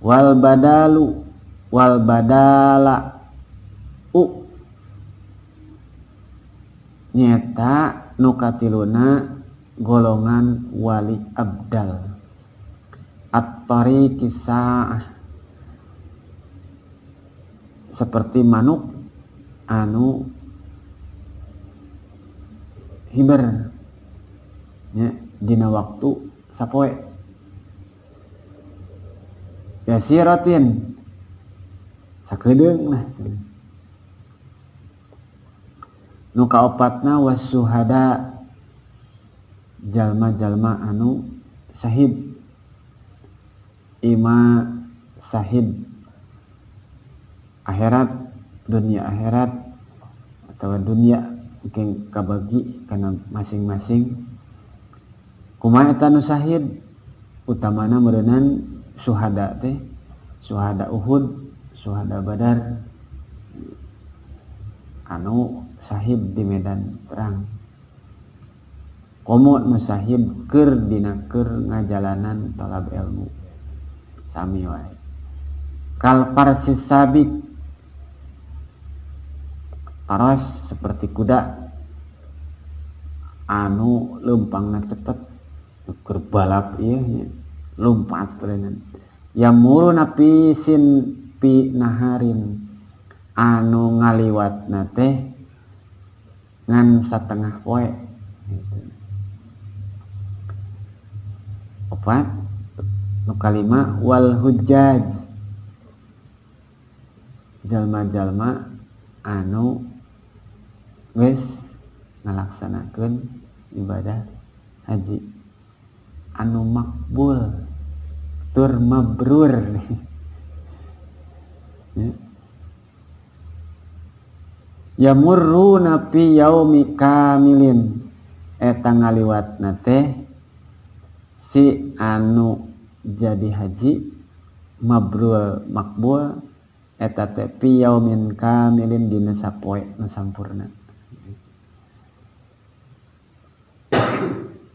Wal badalu wal badala u nyeta nu katiluna golongan wali abdal. At-tariqis sa'ah seperti manuk anu hiber nya dina waktu sapoe yasiratin sakedeung lah. Nu kaopatna wasuhada jalma-jalma anu syahid ima syahid akhirat dunia akhirat atau dunia mungkin kabagi karena masing-masing. Kumaha eta nu syahid utamana meureunan suhada teh suhada Uhud suhada Badar anu syahid di medan perang. Komo nu syahid keur dina keur ngajalanan talab ilmu sami wae. Kal farsis sabik paros seperti kuda anu leumpangna cepet keur balap ieu nya lompat berenang. Yamuru napi sin pi naharin anu ngaliwatna teh ngan satengah poe gitu. Opat nu kalima wal hujjaj jalma-jalma anu geus ngalaksanakeun ibadah haji anu makbul tur mabrur. Yamurruna fi yaumi kamilin eta ngaliwatna teh si anu jadi haji mabrul makbul eta teh fi yaumin kamilin dina sapoe nu sampurna.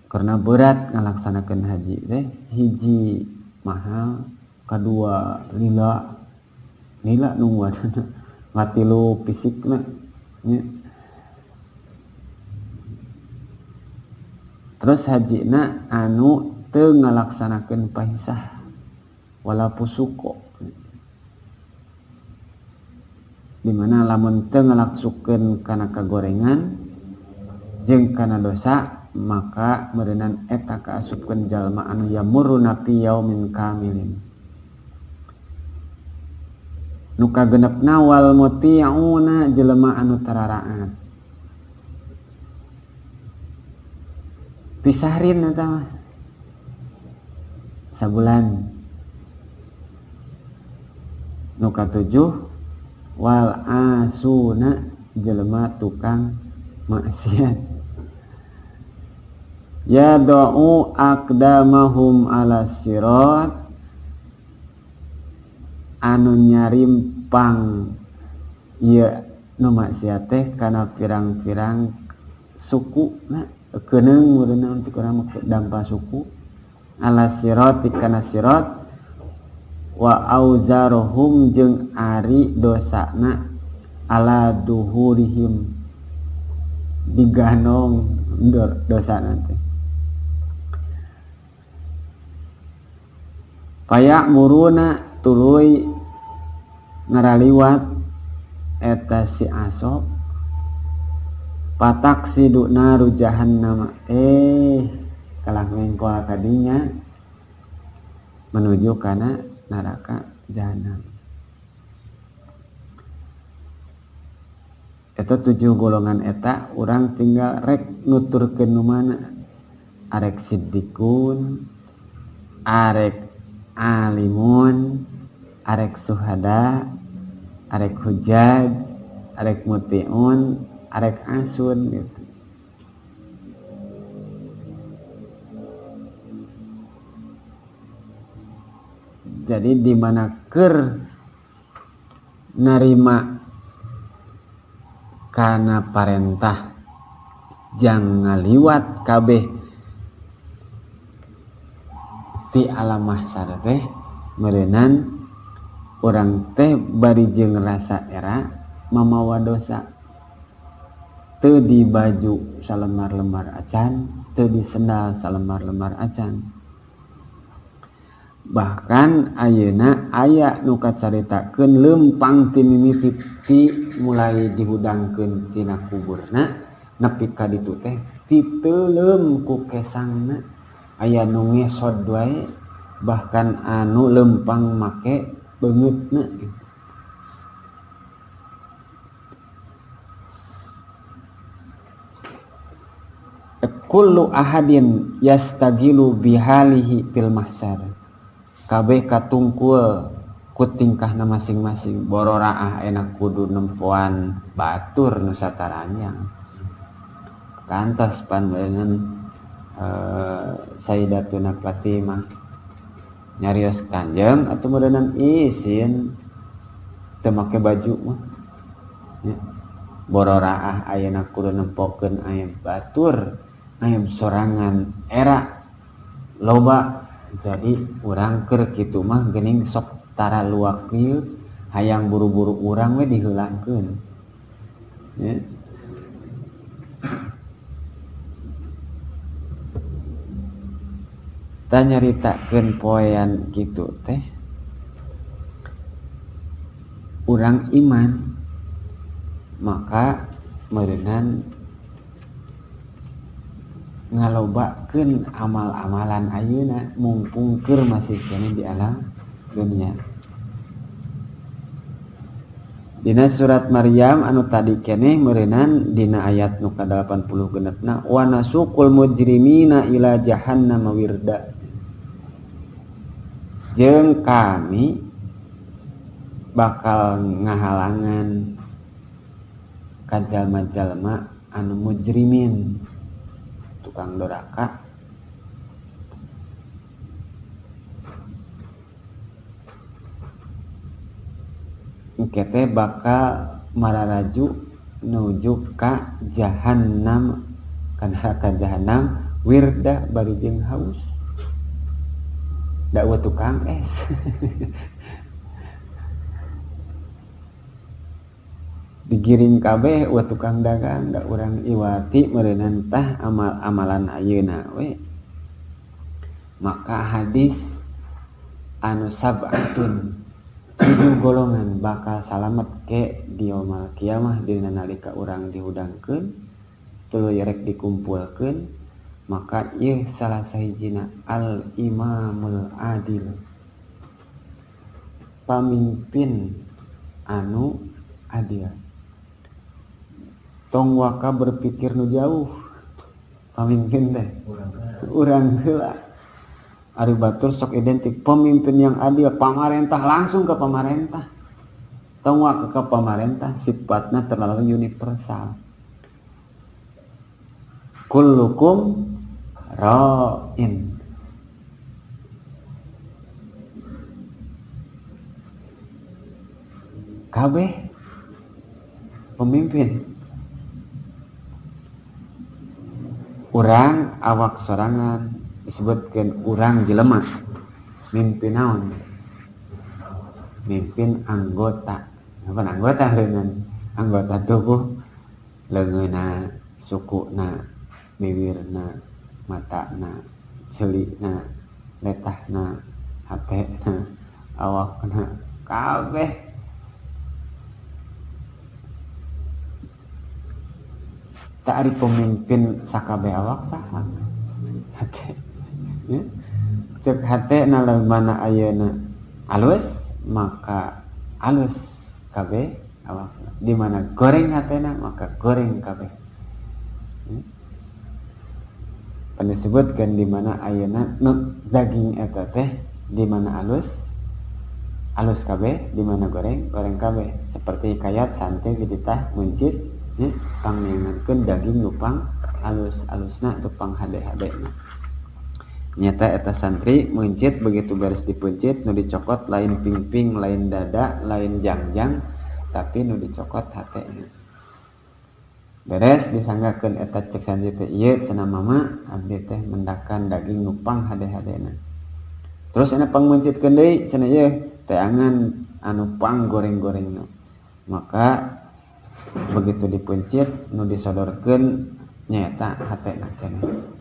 Karena berat ngalaksanakeun haji teh hiji mahal, kadua lila lila nungguan ngatilu fisikna nya. Terus hajina anu teu ngalaksanakeun pahisah wala pusuko, dimana lamun teu ngalaksukeun kana kagorengan jeung kana dosa maka meureunan eta kaasupkeun jalma anu yamurruna fi yaumin kamilin. Nu kagenepna wal muti'una jelema anu tararaat pisahrin eta mah sabulan. Nu katujuh wal asuna jelema tukang maksiat yad'u aqdamahum ala sirat anu nyarimpang ieu nu maksiat teh kana pirang-pirang suku na keuneung meureunna untuk urang dampa suku ala sirat kana sirat wa auzaruhum jeung ari dosana ala duhurihim diganong dosana teh. Payak muruna tuluy ngaraliwat eta si asop patak siduna jahannama kalah mengkol kadinya menuju kana neraka jahanam. Eta 7 golongan eta urang tinggal rek nuturkeun nu mana. arek siddiqun, arek alimun, arek suhada, arek hujaj, arek mutiun, arek asun gitu. Jadi di mana keur narima kana parentah jang ngaliwat kabeh ti alam mahsyar teh meureunan urang teh bari jeung rasa era mamawa dosa teu di baju salemar-lemar acan, teu di sendal salemar-lemar acan. Bahkan ayeuna aya nu kacaritakeun leumpang ti mimiti ti mulai dihudangkeun tina kuburna nepi ka ditu teh titeuleum ku kesangna, aya nu ngesod wae bahkan anu leumpang make beungeutna. Kullu ahadin yastagilu bihalihi fil mahsyar. Kabeh katungkul ku tingkahna masing-masing. Bororaah enak kudu nempoan batur nu sataranyang. Kantos pan beungeun Sayyidatuna Fatimah nyarios kanjeng atuh meureunnan isin teu make baju mah. Ya. Bororaah ayeuna kudu nempokeun aya batur, aya sorangan era loba. Jadi urang keur kitu mah geuning sok tara luak ieu hayang buru-buru urang we diheulakeun. Ya. Tah nyaritakeun poean kitu teh urang iman maka meureunan ngalobakeun amal-amalan ayeuna mumpung keur masih keneh di alam dunia. Dina surat Maryam anu tadi keneh meureunan dina ayat nu ka-86 wa nasuqul mujrimina ila jahannama wirda. Jeung kami bakal ngahalangan ka jalma-jalma anu mujrimin, tukang doraka, engke teh bakal mararaju nuju ka jahannam, ka neraka jahannam wirda bari jeung haus. Da eueuh tukang es. Digiring kabeh eueuh tukang dagang, da urang iwati meureunan tah amal-amalan ayeuna we. Maka hadis anu sab'atun 7 golongan bakal salamet ke di yaumul kiamah dina nalika urang dihudangkeun tuluy rek dikumpulkeun, maka ieu salah sahijina al imamul adil, pamimpin anu adil. Tong waka berpikir nu jauh pamimpin teh urang heula. Ari batur sok identik pemimpin yang adil, pamarentah langsung ke pamarentah. Tong waka ke pamarentah sifatna terlalu universal. Kullukum ra'in. Kabeh pemimpin. Urang awak sorangan disebutkeun urang jelema mimpin naon? Mimpin anggota. Apa anggota dengan anggota tubuh, leungeunna, sukuna, bibirna, matana, celikna, letahna, hatena, awakna, kabeh. Tak ari pemimpin sakabeh awak saha? Hate. Ya. Cek hate na mana ayeuna alus, maka alus kabeh awak. Di mana goreng hatena maka goreng kabeh. Ya. Pan disebutkeun di mana ayeuna nu daging eta teh di mana alus alus kabeh, di mana goreng goreng kabeh. Seperti hikayat santri dititah meuncit nya pangneangankeun daging nu pang alus alusna teu pang hade-hadena. Nyata eta santri meuncit begitu beres dipeuncit nu dicokot lain pingping, lain dada, lain jangjang, tapi nu dicokot hatena. Beres disanggakeun eta cek santri teh ieu cenah mama abdi teh mendakan daging nu pang hade-hadena. Terus cenah pangmeuncitkeun deui cenah ieu teangan anu pang goreng-gorengna. Maka begitu dipeuncit nu disodorkeun nyaeta hatena keneh.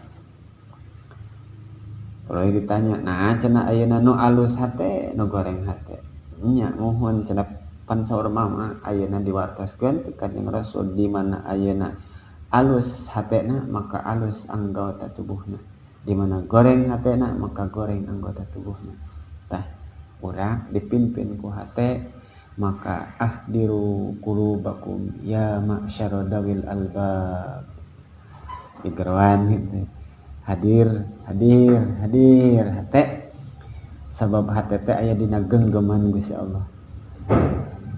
Kalau ditanya, nah cenah ayeuna nu alus hate, nu goreng hate. Nya muhun cenah pan saur mama ayeuna diwartoskeun ti Kanjeng Rasul di mana ayeuna alus hatena maka alus anggota tubuhna. Di mana goreng hatena maka goreng anggota tubuhna. Tah urang dipimpin ku hate maka ahdiru qulubakum ya ma'syara dawil albab. Digeroan gitu. Hadir, hadir, hadir hate. Sabab hate teh aya dina genggaman Gusti Allah.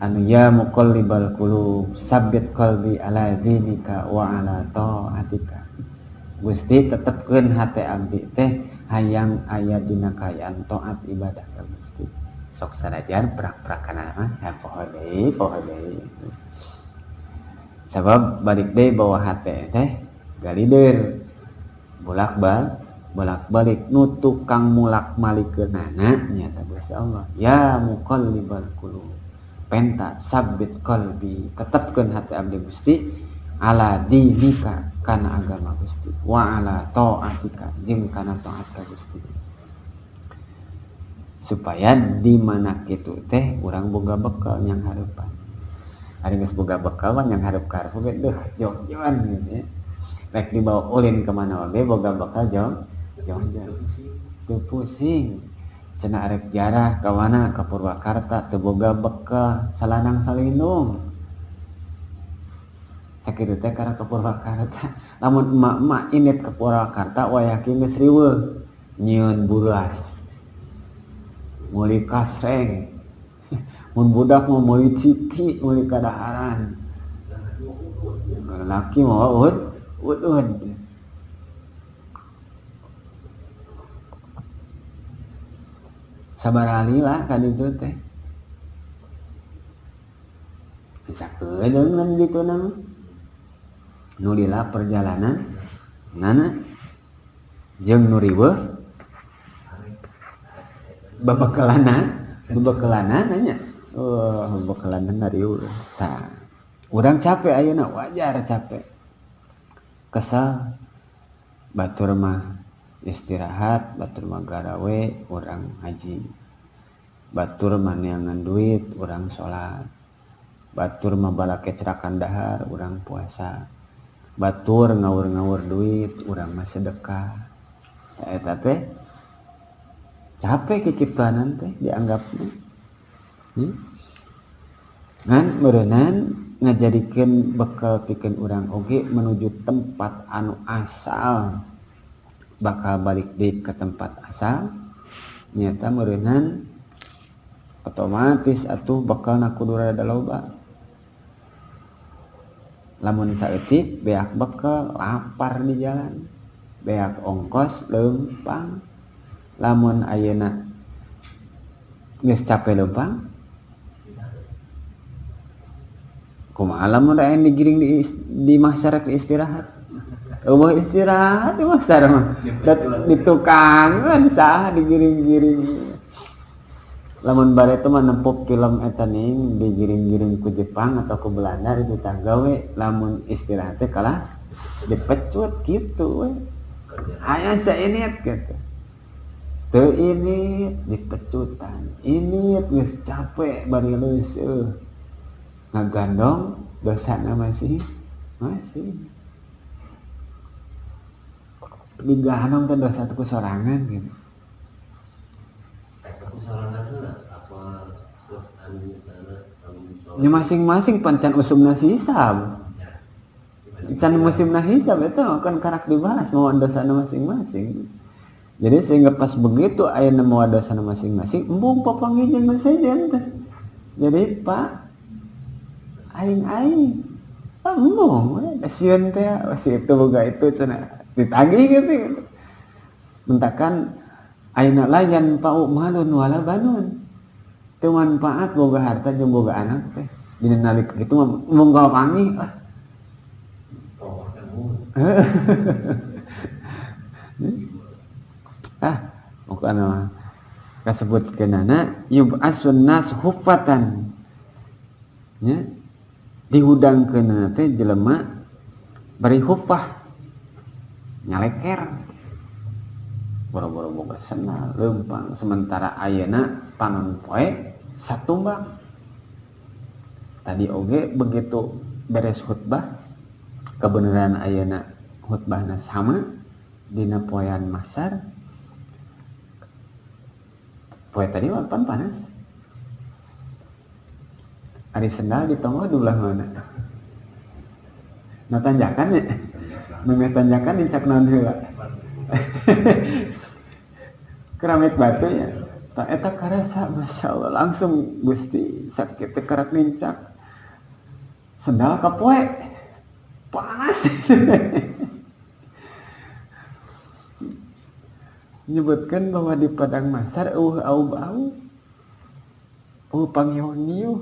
Anu ya muqallibal qulub sabbit qalbi ala dinika wa ala taatika. Gusti tetepkeun hate abdi teh hayang aya dina kaayaan taat ibadah ka Gusti. Sok sanajan prak-prakanana mah ya poho deui, poho deui. Sabab balik deui bawa hate teh galider. Bolak-balik nu tukang mulak-malikeunana nyata Gusti Allah. Ya muqallibal qulub. Penta sabbit qalbi, tetepkeun hati abdi Gusti ala dinika kana agama Gusti wa ala taatika jeung kana taat ka Gusti. Supaya di mana kitu teh urang boga bekal nyang hareupan. Ari geus boga bekal mah nyang hareup ka hareup ge deuh jauh-jauhan gitu ya. Rek dibawa ulin ke mana wae boga bekal jauh-jauh. Teu pusing. Cenah arek jarah ka mana ka Purwakarta teu boga bekal salanang salindung. Sakitu teh karena ke Purwakarta. Lamun emak-emak init ke Purwakarta wayah kieu geus riweuh nyieun buras. Meuli kasreng. Mun budak mah meuli ciki, meuli kadaharan. Lalaki mah udud. Sabar lila kan itu teh. Bisa kedengan gitu nama. Nulila perjalanan nana jeung nu riweuh babakelana nanya. Oh, babakelana riweuh. Tah, urang capek ayeuna wajar capek. Kesal batur mah istirahat, batur mah garawe urang haji. Batur mah neangan duit urang salat. Batur mah balakecrakan dahar urang puasa. Batur ngawur-ngawur duit urang mah sedekah. Tah eta teh capek kikituanan teh dianggapna. Ngan meureunnan ngajadikeun bekal pikeun urang oge menuju tempat anu asal bakal balik deui ke tempat asal nyata meureunnan otomatis atuh bekalna kudu rada loba. Lamun saeutik beak bekal lapar di jalan, beak ongkos leumpang. Lamun ayeuna geus capek leumpang kumaha lamun aya digiring di masyarakat istirahat. Eueuh istirahat di masyarakat mah. Ditukangan sah digiring-giring. Lamun bare teh mah nempuh film eta ning digiring-giring ku Jepang atau ku Belanda dititah gawe, lamun istirahat teh kalah dipecut kitu we. Aya sainit gitu. Teu ini dipecutan. Ini geus capek bari leuseut. Ngagandong dosana masih digandong teh dosa ku sorangan gitu. Ya masing-masing pancan usumna hisab. Can musimna hisab eta kan karak dibahas mawa dosana masing-masing. Jadi sehingga pas begitu ayeuna mawa dosana masing-masing, embung papanggih jeung nu sejen teh. Jadi Pak aing-aing embung we sieun teh si itu boga itu cenah ditagih gitu. Mentakan ayeuna la yanfa'u malun wala banun. Teu manfaat boga harta jeung boga anak teh. Dina nalika kitu mah embung kapanggih ah. Ah, pokokna mah kasebutkeunana yub'asun nas huffatan. Nya dihudangkeunana teh jelema bari huffah nyaleker. Boro-boro boga sendal leumpang sementara ayeuna panon poe satumbang. Tadi oge begitu beres khutbah kebenaran ayeuna khutbahna sama dina poean mahsyar. Poe tadi mah pan panas. Ari sendal di tonggoh di belah mana? Nah tanjakan ya? Memeh tanjakan nincak naon heula. Keramik batu ya. Tak eta karasa Masya Allah langsung Gusti sakit teh karak nincak. Sendal kapoe. Panas. Menyebutkan bahwa di padang mahsyar eueuh au-au. Eueuh pangiuh-ngiuh.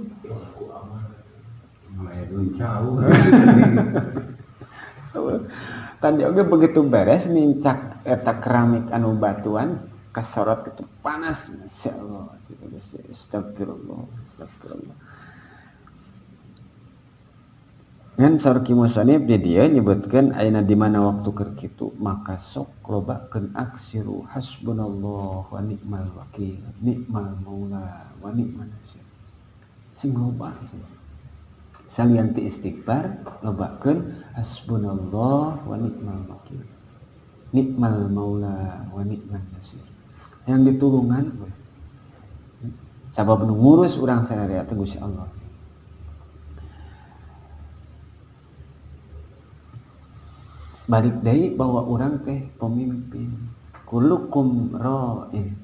Tadi oge begitu beres nincak eta keramik anu batuan kasorot itu panas Masya Allah. Astagfirullah, astagfirullah. Ngan saur Ki Musonib di dieu nyebutkeun ayeuna di mana waktu keur kitu maka sok lobakeun aksiru hasbunallah wa ni'mal wakil ni'mal maula wa ni'man nasir. Sing loba salian ti istighfar lobakeun hasbunallah wa ni'mal wakil ni'mal maula wa ni'man nasir. Yang ditulungan sabab nu ngurus urang sadaya teh Gusti Allah. Balik deui bahwa urang teh pemimpin. Kullukum ra'in.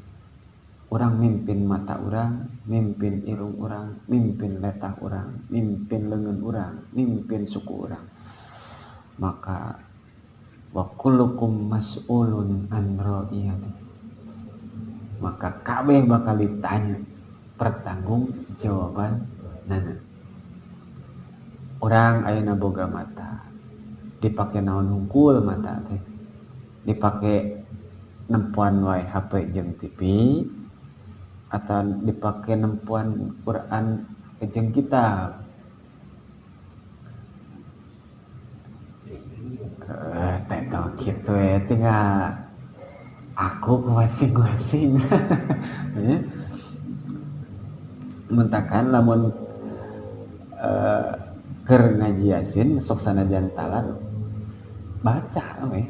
Urang mimpin mata urang, mimpin irung urang, mimpin letah urang, mimpin leungeun urang, mimpin suku urang. Maka wa kullukum mas'ulun an ra'iyati. Maka kabeh bakal ditanya pertanggungjawaban nana. Urang ayeuna boga mata, dipake naon hungkul mata teh, dipake nempuan wae HP jeung TV atau dipake nempuan Quran jeung kitab. Teh kitu ya tinggal aku masing-masing. Mentakan lamun keur ngaji Yasin sok sanajan talar baca we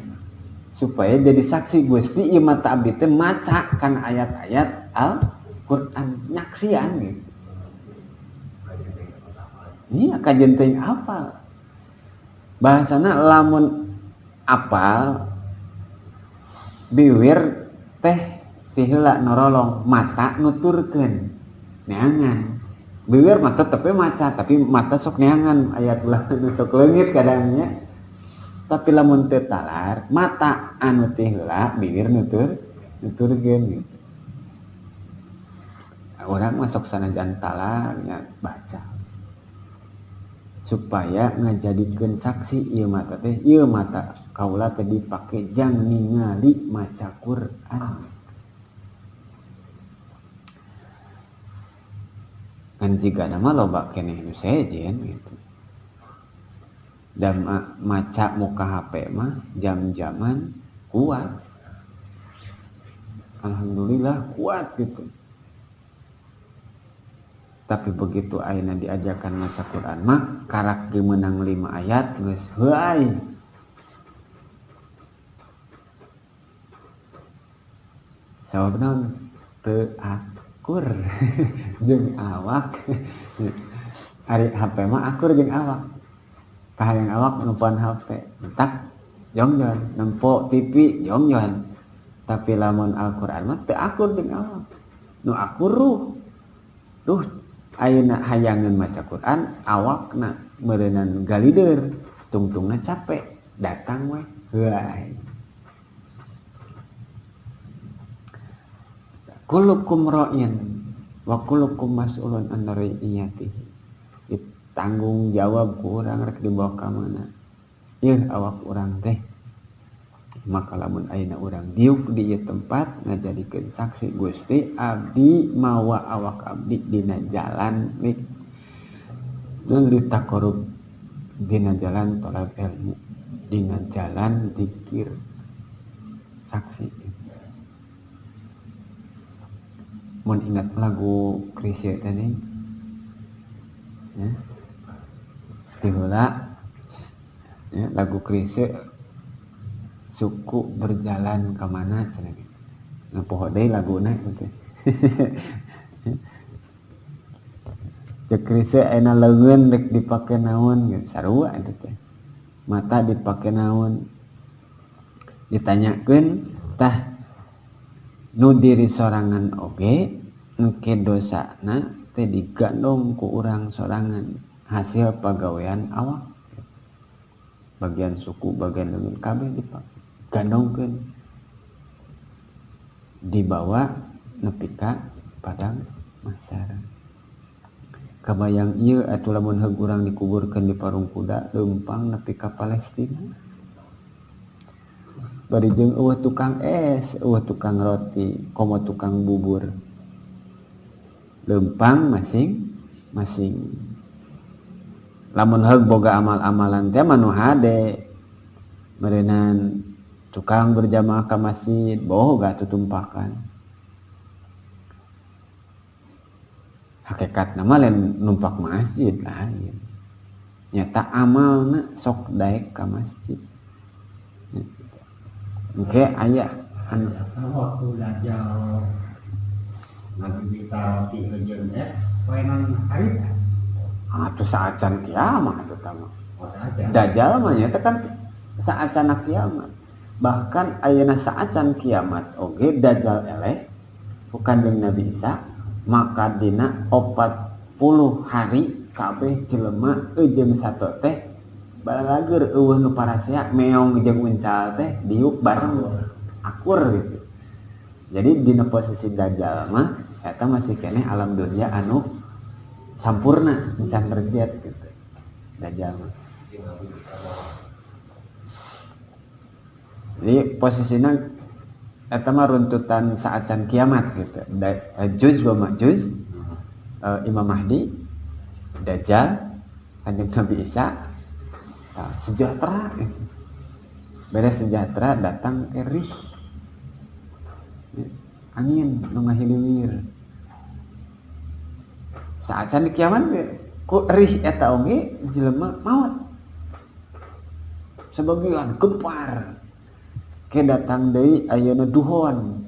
supaya jadi saksi Gusti ieu mata abdi teh maca kana ayat-ayat Al-Qur'an nyaksian gitu. Iya kajian teh apal. Bahasana lamun apal biwir teh tiheula norolong mata nuturkeun neangan. Biwir mah tetep we maca tapi mata sok neangan ayat ulah sok leungit kadangnya. Tapi lamun teu talar mata anu teh heula bibir nuturkeun gitu. Urang mah sok sanajan talar nya baca supaya ngajadikeun saksi ieu mata teh ieu mata kaula teh dipake jang ningali maca Quran. Kan jigana mah loba keneh nu sejen gitu. Dan maca muka HP mah jam-jaman kuat. Alhamdulillah kuat gitu. Tapi begitu ayeuna diajarkan maca Quran mah karak ge meunang 5 ayat geus heuay. Sabab naon? Teu akur jeung awak. Ari HP mah akur jeung awak. Kahayang awak nempoan HP, entak jongjon, nempo TV jongjon. Tapi lamun Al-Qur'an mah teu akur jeung awak. Nu akur ruh. Ruh ayeuna hayangeun maca Qur'an, awakna meureunan galider, tungtungna capek, datang we heuay. Kullukum ra'in wa kullukum mas'ulun an ra'iyatihi. Ditanggung jawab ku urang rek dibawa ka mana. Ieu awak urang teh. Maka lamun ayeuna urang diuk di ieu tempat ngajadikeun saksi Gusti abdi mawa awak abdi dina jalan nik nun ditakorub dina jalan tolab ilmu dina jalan zikir saksi. Mun ingat lagu Krisye tadi ya, tiheula ya, lagu Krisye suku berjalan ke mana cenah gitu. Nah poho deui laguna gitu. Cek Krisye ayeuna leungeun rek dipake naon gitu, sarua eta teh. Mata dipake naon? Ditanyakeun tah nu diri sorangan oge engke dosana teh digandong ku urang sorangan hasil pagawean awak. Bagian suku, bagian leungeun kabeh dipake gandongkeun dibawa nepi ka padang mahsyar. Kabayang ieu atuh lamun heug urang dikuburkeun di parung kuda leumpang nepi ka Palestina. Bari jeung eueuh tukang es, eueuh tukang roti, komo tukang bubur. Leumpang masing-masing. Lamun heug boga amal-amalan teh mah nu hade. Meureunan tukang berjamaah ka masjid, boga tutumpakan. Hakikatna mah lain numpak masjid lain. Nyata amalna sok daek ka masjid. Oke, aya anu waktu dajjal Nabi minta roti jeung es, poenan harita. Atuh saacan kiamat eta mah. Oh, saacan. Dajjal mah nya teh kan saacana kiamat. Bahkan ayeuna saacan kiamat oge dajjal eleh ku Kanjeng Nabi Isa, maka dina 40 hari kabeh jelema jeung sato teh balageur eueuh nu parasea meong jeung uncal teh diuk bareng akur gitu. Jadi dina posisi dajjal mah eta masih keneh alam dunia anu sampurna encan terjadi gitu. Dajjal mah. Jadi posisinya eta mah runtutan saacan kiamat gitu. Juz wa Ma'juz, Imam Mahdi, Dajjal, Kanjeng Nabi Isa, nah, sejahtera gitu. Beres sejahtera datang ke rih. Angin nu ngahiliwir. Saacan di kiamat ge ku rih eta oge jelema maot. Sebagian gempar. Ke datang deui ayeuna duhon.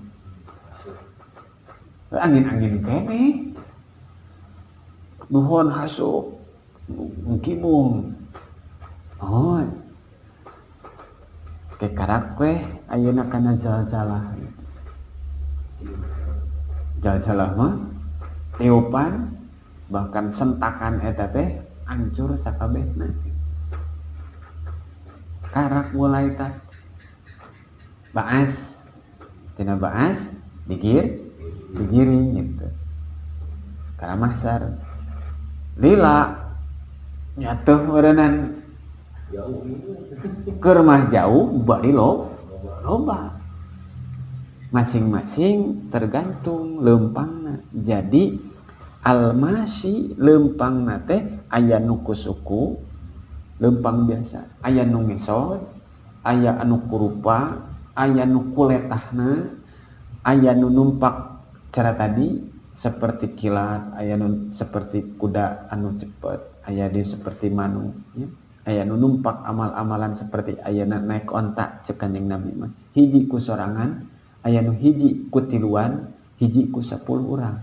Angin-angin keneh. Duhon hasuk ngkibung. Oh. Ke karak we ayeuna kana zalzalah. Zalzalah mah tiupan bahkan sentakan eta teh hancur sakabehna. Karak mulai tah baas, tina baas digiring gitu. Kana mahsyar. Lila nyatuh meureunan jauh keur mah jauh bari loba. Masing-masing tergantung leumpangna. Jadi almasi leumpangna teh aya nu ku suku leumpang biasa, aya nu ngesot, aya anu kurupa, aya nu kuletahna, aya nu numpak cara tadi seperti kilat, aya nu seperti kuda anu cepet, aya nu seperti manu, ya. Aya nu numpak amal-amalan seperti aya nu naik onta cek Kanjeng Nabi mah. Hiji ku sorangan, aya nu hiji ku tiluan, hiji ku 10 urang.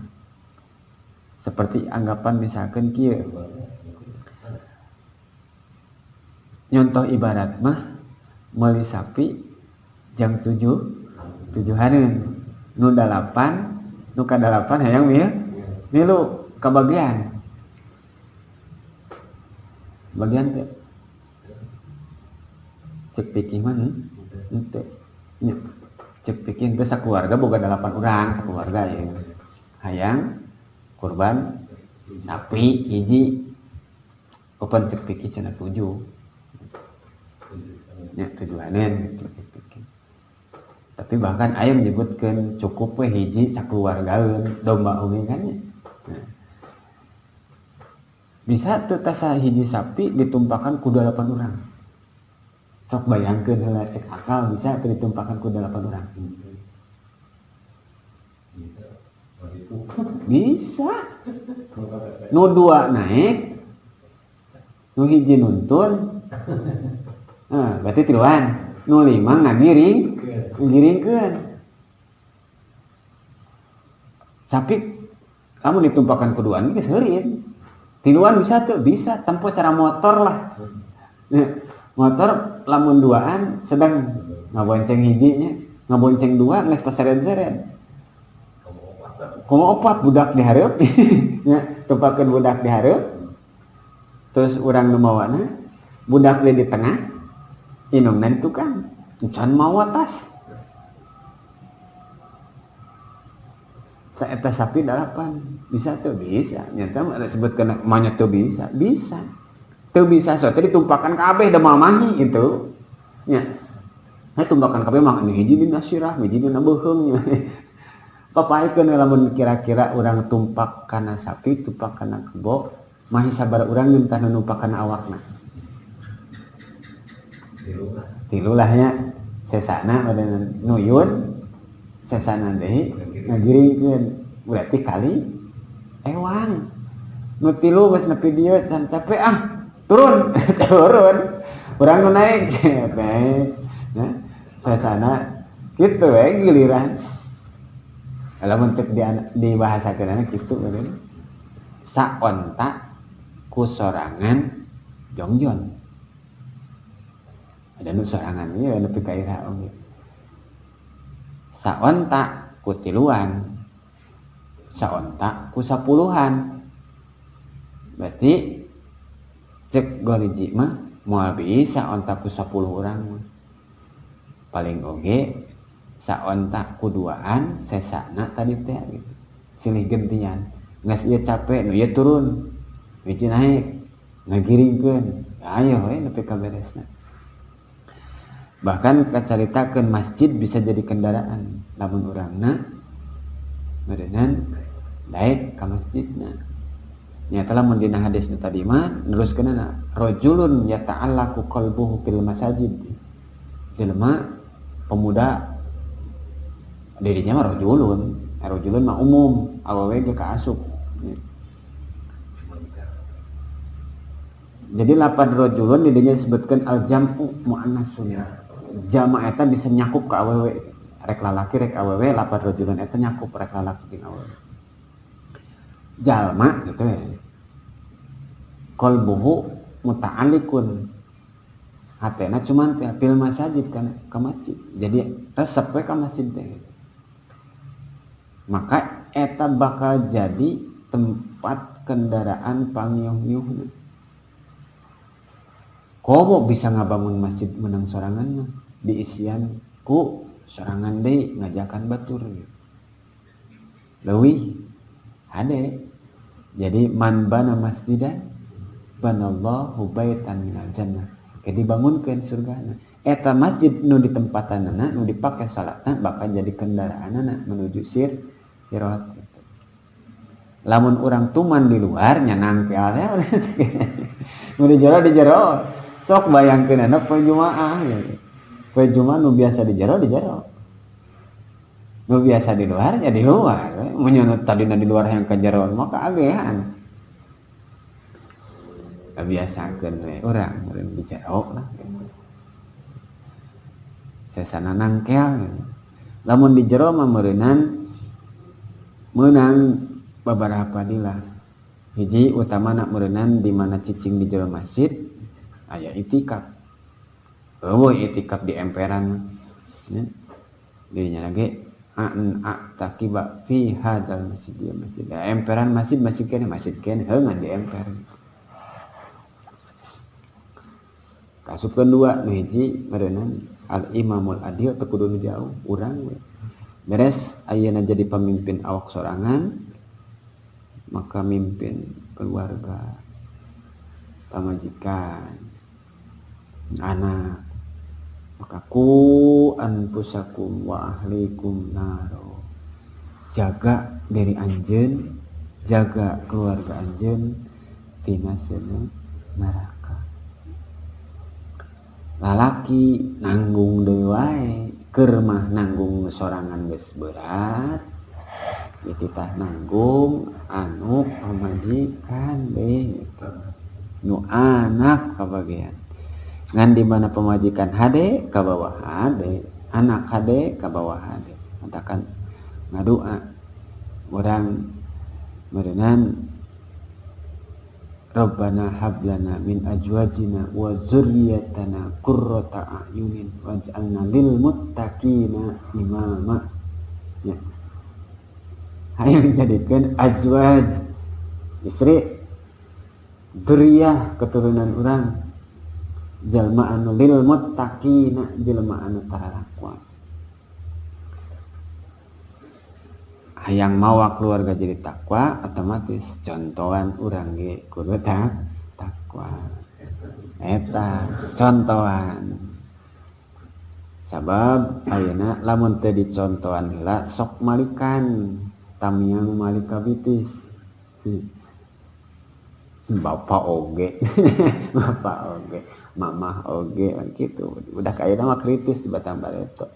Seperti anggapan misalkan kieu. Nyontoh ibarat mah meuli sapi jang tujuhaneun nu dalapan, nu kadalapan hayang milu kabagian. Bagian teh cek pikir mah henteu. Nya cek pikir teh sakeluarga boga 8 urang, sakeluarga ya. Hayang kurban sapi hiji, opan cek pikir cenah 7. Nya tujuhaneun gitu cek pikir. Tapi bahkan aya menyebutkeun cukup we hiji sakeluargaeun domba oge kan nya. Nah. Bisa teu tasa hiji sapi ditumpakan ku 8 urang. Sok bayangkeun heula cek akal bisa teu ditumpakan ku 8 urang. Bisa. Nu 2 naik, nu hiji nuntun. Nah, berarti tiluan. Nu 5 ngagiring, ngagiringkeun. Sapi kamu ditumpakan ku duaan geus heurin. Tiluan bisa tuh, bisa tempuh cara motor lah. Nah, motor lamun duaan sedang ngabonceng hijinya, ngabonceng dua geus paseren-seren. Komo opat budak di hareup. Nya, tumpakeun budak di hareup. Terus urang nu mawana, budak di tengah, indungna di tukang. Can mawa tas. Eta sapi 8 bisa tuh bisa. Nyata mah disebutkeun manya tuh bisa, bisa. Teu bisa so teh ditumpakan kabeh da mamahi itu. Nya. Nah, tumpakan kabeh mah nu hiji dina sirah, hiji dina beuheung nya. Papaikeun lamun kira-kira urang tumpak kana sapi, tumpak kana kebo, mahi sabar urang nyentah nu numpak kana awakna. Tilu lah nya. Sesana badan nuyun, sesana deui ngagiringkeun. Berarti kali ewang. Nu tilu geus nepi dieu can capek ah, turun. Turun. Urang nu naik, naik. Nah, sesana kitu we giliran. Lamun cek dibahasakeun kitu meureun. Saonta ku sorangan jongjon. Ada nu sorangan ieu nepi ka ira oge. Saonta ku tiluan, saonta ku 10-an. Berarti cek goriji mah moal bisa onta ku 10 urang mah. Paling oge saonta ku duaan sesana tadi teh gitu. Silih gentian. Geus ieu capek nu ieu turun. Hiji naik ngagiringkeun. Ayo we nepi ka beresna. Bahkan kacaritakeun masjid bisa jadi kendaraan lamun urangna meureunnan daek ka masjidna. Nyata lamun dina hadis nu tadi mah neruskeunana rajulun yata'allaqu qalbuhu fil masajid. Jelema pemuda dirinya mah rajulun, rajulun mah umum, awewe ge kaasup. Jadi lapad rajulun di dinya disebutkeun al-jam'u muannasun. Jama eta bisa nyakup ka awewe, rek lalaki rek awewe, lapad rajulun eta nyakup rek lalaki jeung awewe. Jalma gitu ya. Qalbuhu muta'alliqun. Hatena cuman teh fil masajid kan ka masjid. Jadi resep we ka masjid teh. Maka eta bakal jadi tempat kendaraan pangiuh-ngiuhna. Komo bisa ngabangun masjid menang sorangan mah diisian ku sorangan deui ngajakan batur. Leuwih hade. Jadi man bana masjidan banallahu baitan minal jannah. Ke dibangunkeun surgana. Eta masjid nu ditempatanana nu dipake salatna bakal jadi kendaraanana menuju sirat gitu. Lamun urang tuman di luar nya nangkel ya. Nu di jero di jero. Sok bayangkeun anak poe Jumaah gitu. Poe Jumaah nu biasa di jero di jero. Nu biasa di luar ya di luar. Mun nu tadina di luar yang ka jero mah kaagehan. Biasakeun we urang meureun di jero lah gitu. Sesana nangkel gitu. Lamun di jero mah meureunnan meunang babaraha fadilah. Hiji utamana meureunnan di mana cicing di jero masjid aya itikaf. Eueuh itikaf di emperan nya. Dirinya lagi an a'taqiba fi hadzal masjid ya masjid. Ya, emperan masjid masih keneh heungan di emper. Kasupkeun dua nu hiji meureunan al imamul adil teu kudu nu jauh urang we. Beres ayeuna jadi pamimpin awak sorangan maka mimpin keluarga, pamajikan, anak. Maka ku anfusakum wa ahlikum naro. Jaga diri anjeun, jaga keluarga anjeun tina seuneu neraka. Lalaki nanggung deui wae, keur mah nanggung sorangan geus berat. Dititah nanggung anu pamajikan deui gitu. Nu anak kabagian. Ngan di mana pamajikan hade ka bawah hade, anak hade ka bawah hade. Katakan ngadua urang meureunan Rabbana hablana min azwajina wa dzurriyyatina qurrata a'yunin waj'alna lil muttaqina imama. Ya. Hayang jadikeun azwaj istri, dzurriyyah keturunan urang, jalma anu lil muttaqina jelema anu tarakwa. Hayang mawa keluarga jadi takwa otomatis contohan urang ge kudu takwa. Eta contohan. Sabab ayeuna lamun teu dicontohan heula sok malikan tamiang malika bitis. Bapak oge. Bapak oge, mamah oge gitu. Udah ayeuna mah kritis di Batang Bareto.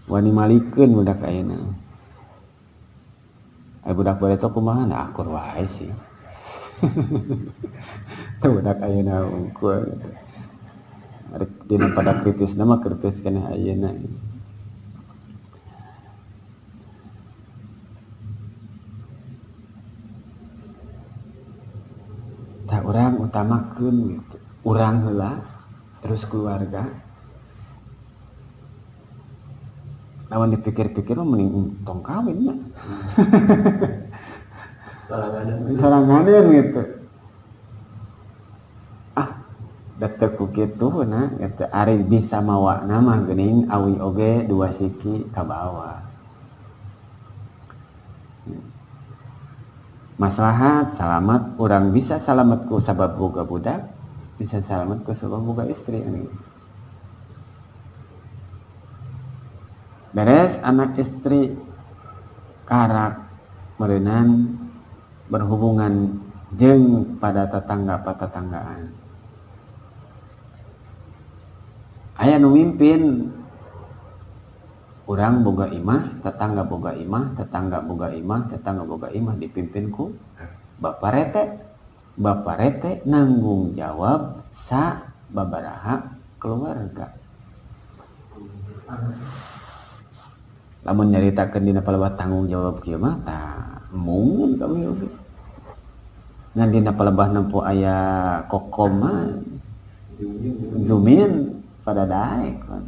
Wani malikeun budak ayeuna. Ai budak bareto kumaha? Nah, akur wae sih. Teu budak ayeuna unggul gitu. Arek dina pada kritis nama kritis keneh ayeuna. Tah urang utamakeun gitu. Urang heula terus keluarga. Lawan dipikir-pikir mah mending tong kawin nya. Soranganeun gitu. Ah, da teu ku kitu na gitu. Ari bisa mawa nama geuning awi oge dua siki ka bawah. Maslahat salamat urang bisa salamat ku sabab boga budak, bisa salamat ku sabab boga istri. Beres anak istri karak meureunan berhubungan jeung pada tetangga patetanggaan. Aya nu mimpin urang boga imah, tetangga boga imah, tetangga boga imah, tetangga boga imah dipimpin ku Bapak Rete. Bapak Rete nanggung jawab sa babaraha keluarga. Lamun nyaritakeun dina palebah tanggung jawab kieu mah tah mungkin kami oge. Ngan dina palebah nempo aya kokoma jumin pada daek kan.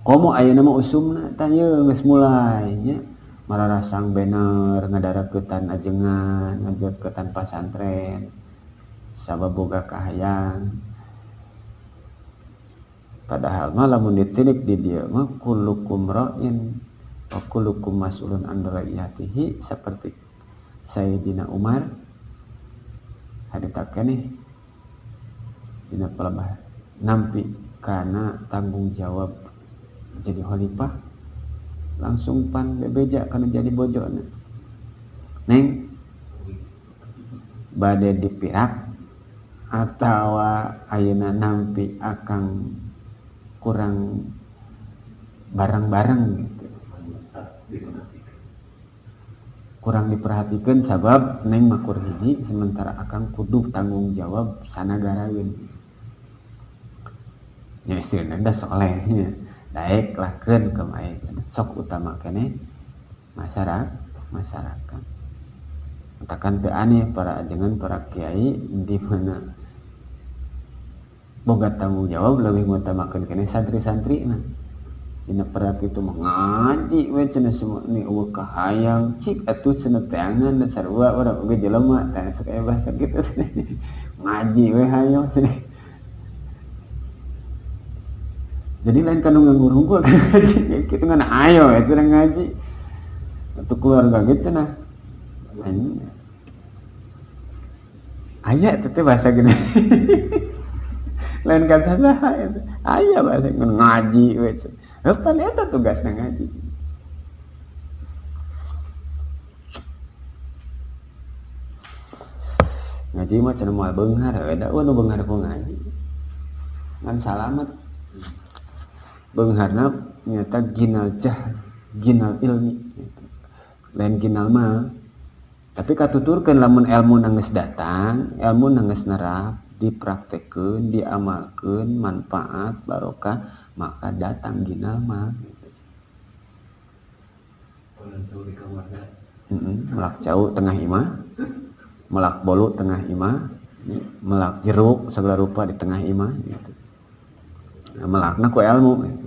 Komo ayeuna mah usumna tah ieu geus mulai nya mararasang banner ngadaraketan ajengan, ngajarketan pasantren sabab boga kahayang. Padahal mah lamun ditilik di dieu mah kullukum ra'in wa kullukum mas'ulun an ra'iyatihi seperti Sayyidina Umar harita keneh dina palebah nampi kana tanggung jawab jadi khalifah langsung pan bebeja kana jadi bojona. Neng bade dipirak atawa ayeuna nampi akang kurang barang-barang gitu. Kurang diperhatikan sabab neng makur hiji sementara akang kudu tanggung jawab sanagaraeun. Nya istrina da soleh nya. Daek lakeun kemae cenah. Sok utama keneh masyarakat. Masyarakat. Katakan teu aneh para ajengan para kiai di mana boga tanggung jawab lebih mengutamakan kene santri-santri nah. Dina perak itu mah ngaji we cenah semua ni eueuh kahayang cik atuh cenah teangan dan sarua urang oge jelema tah sok aya bahasa kitu. Ngaji we hayang cenah. Jadi lain kanu nganggur hungkul ngaji kitu ngan ayo we cenah ngaji. Atuh keluarga ge cenah. Aya teh bahasa gini. Lain kan salah eta. Aya bahasa ngaji we cenah. Heupan eta tugasna ngaji. Ngaji mah cenah moal beunghar we da nu beunghar ku ngaji. Ngan salamet. Beungharna nyata ginal jah, ginal ilmi. Lain ginal mah. Tapi katuturkeun lamun ilmu geus datang, ilmu geus nerap, dipraktekeun, diamalkeun, manfaat, barokah, maka datang ginal mah. Melak cau tengah imah, melak bolu tengah imah, melak jeruk segala rupa di tengah imah gitu. Nah, melakna ku ilmu gitu.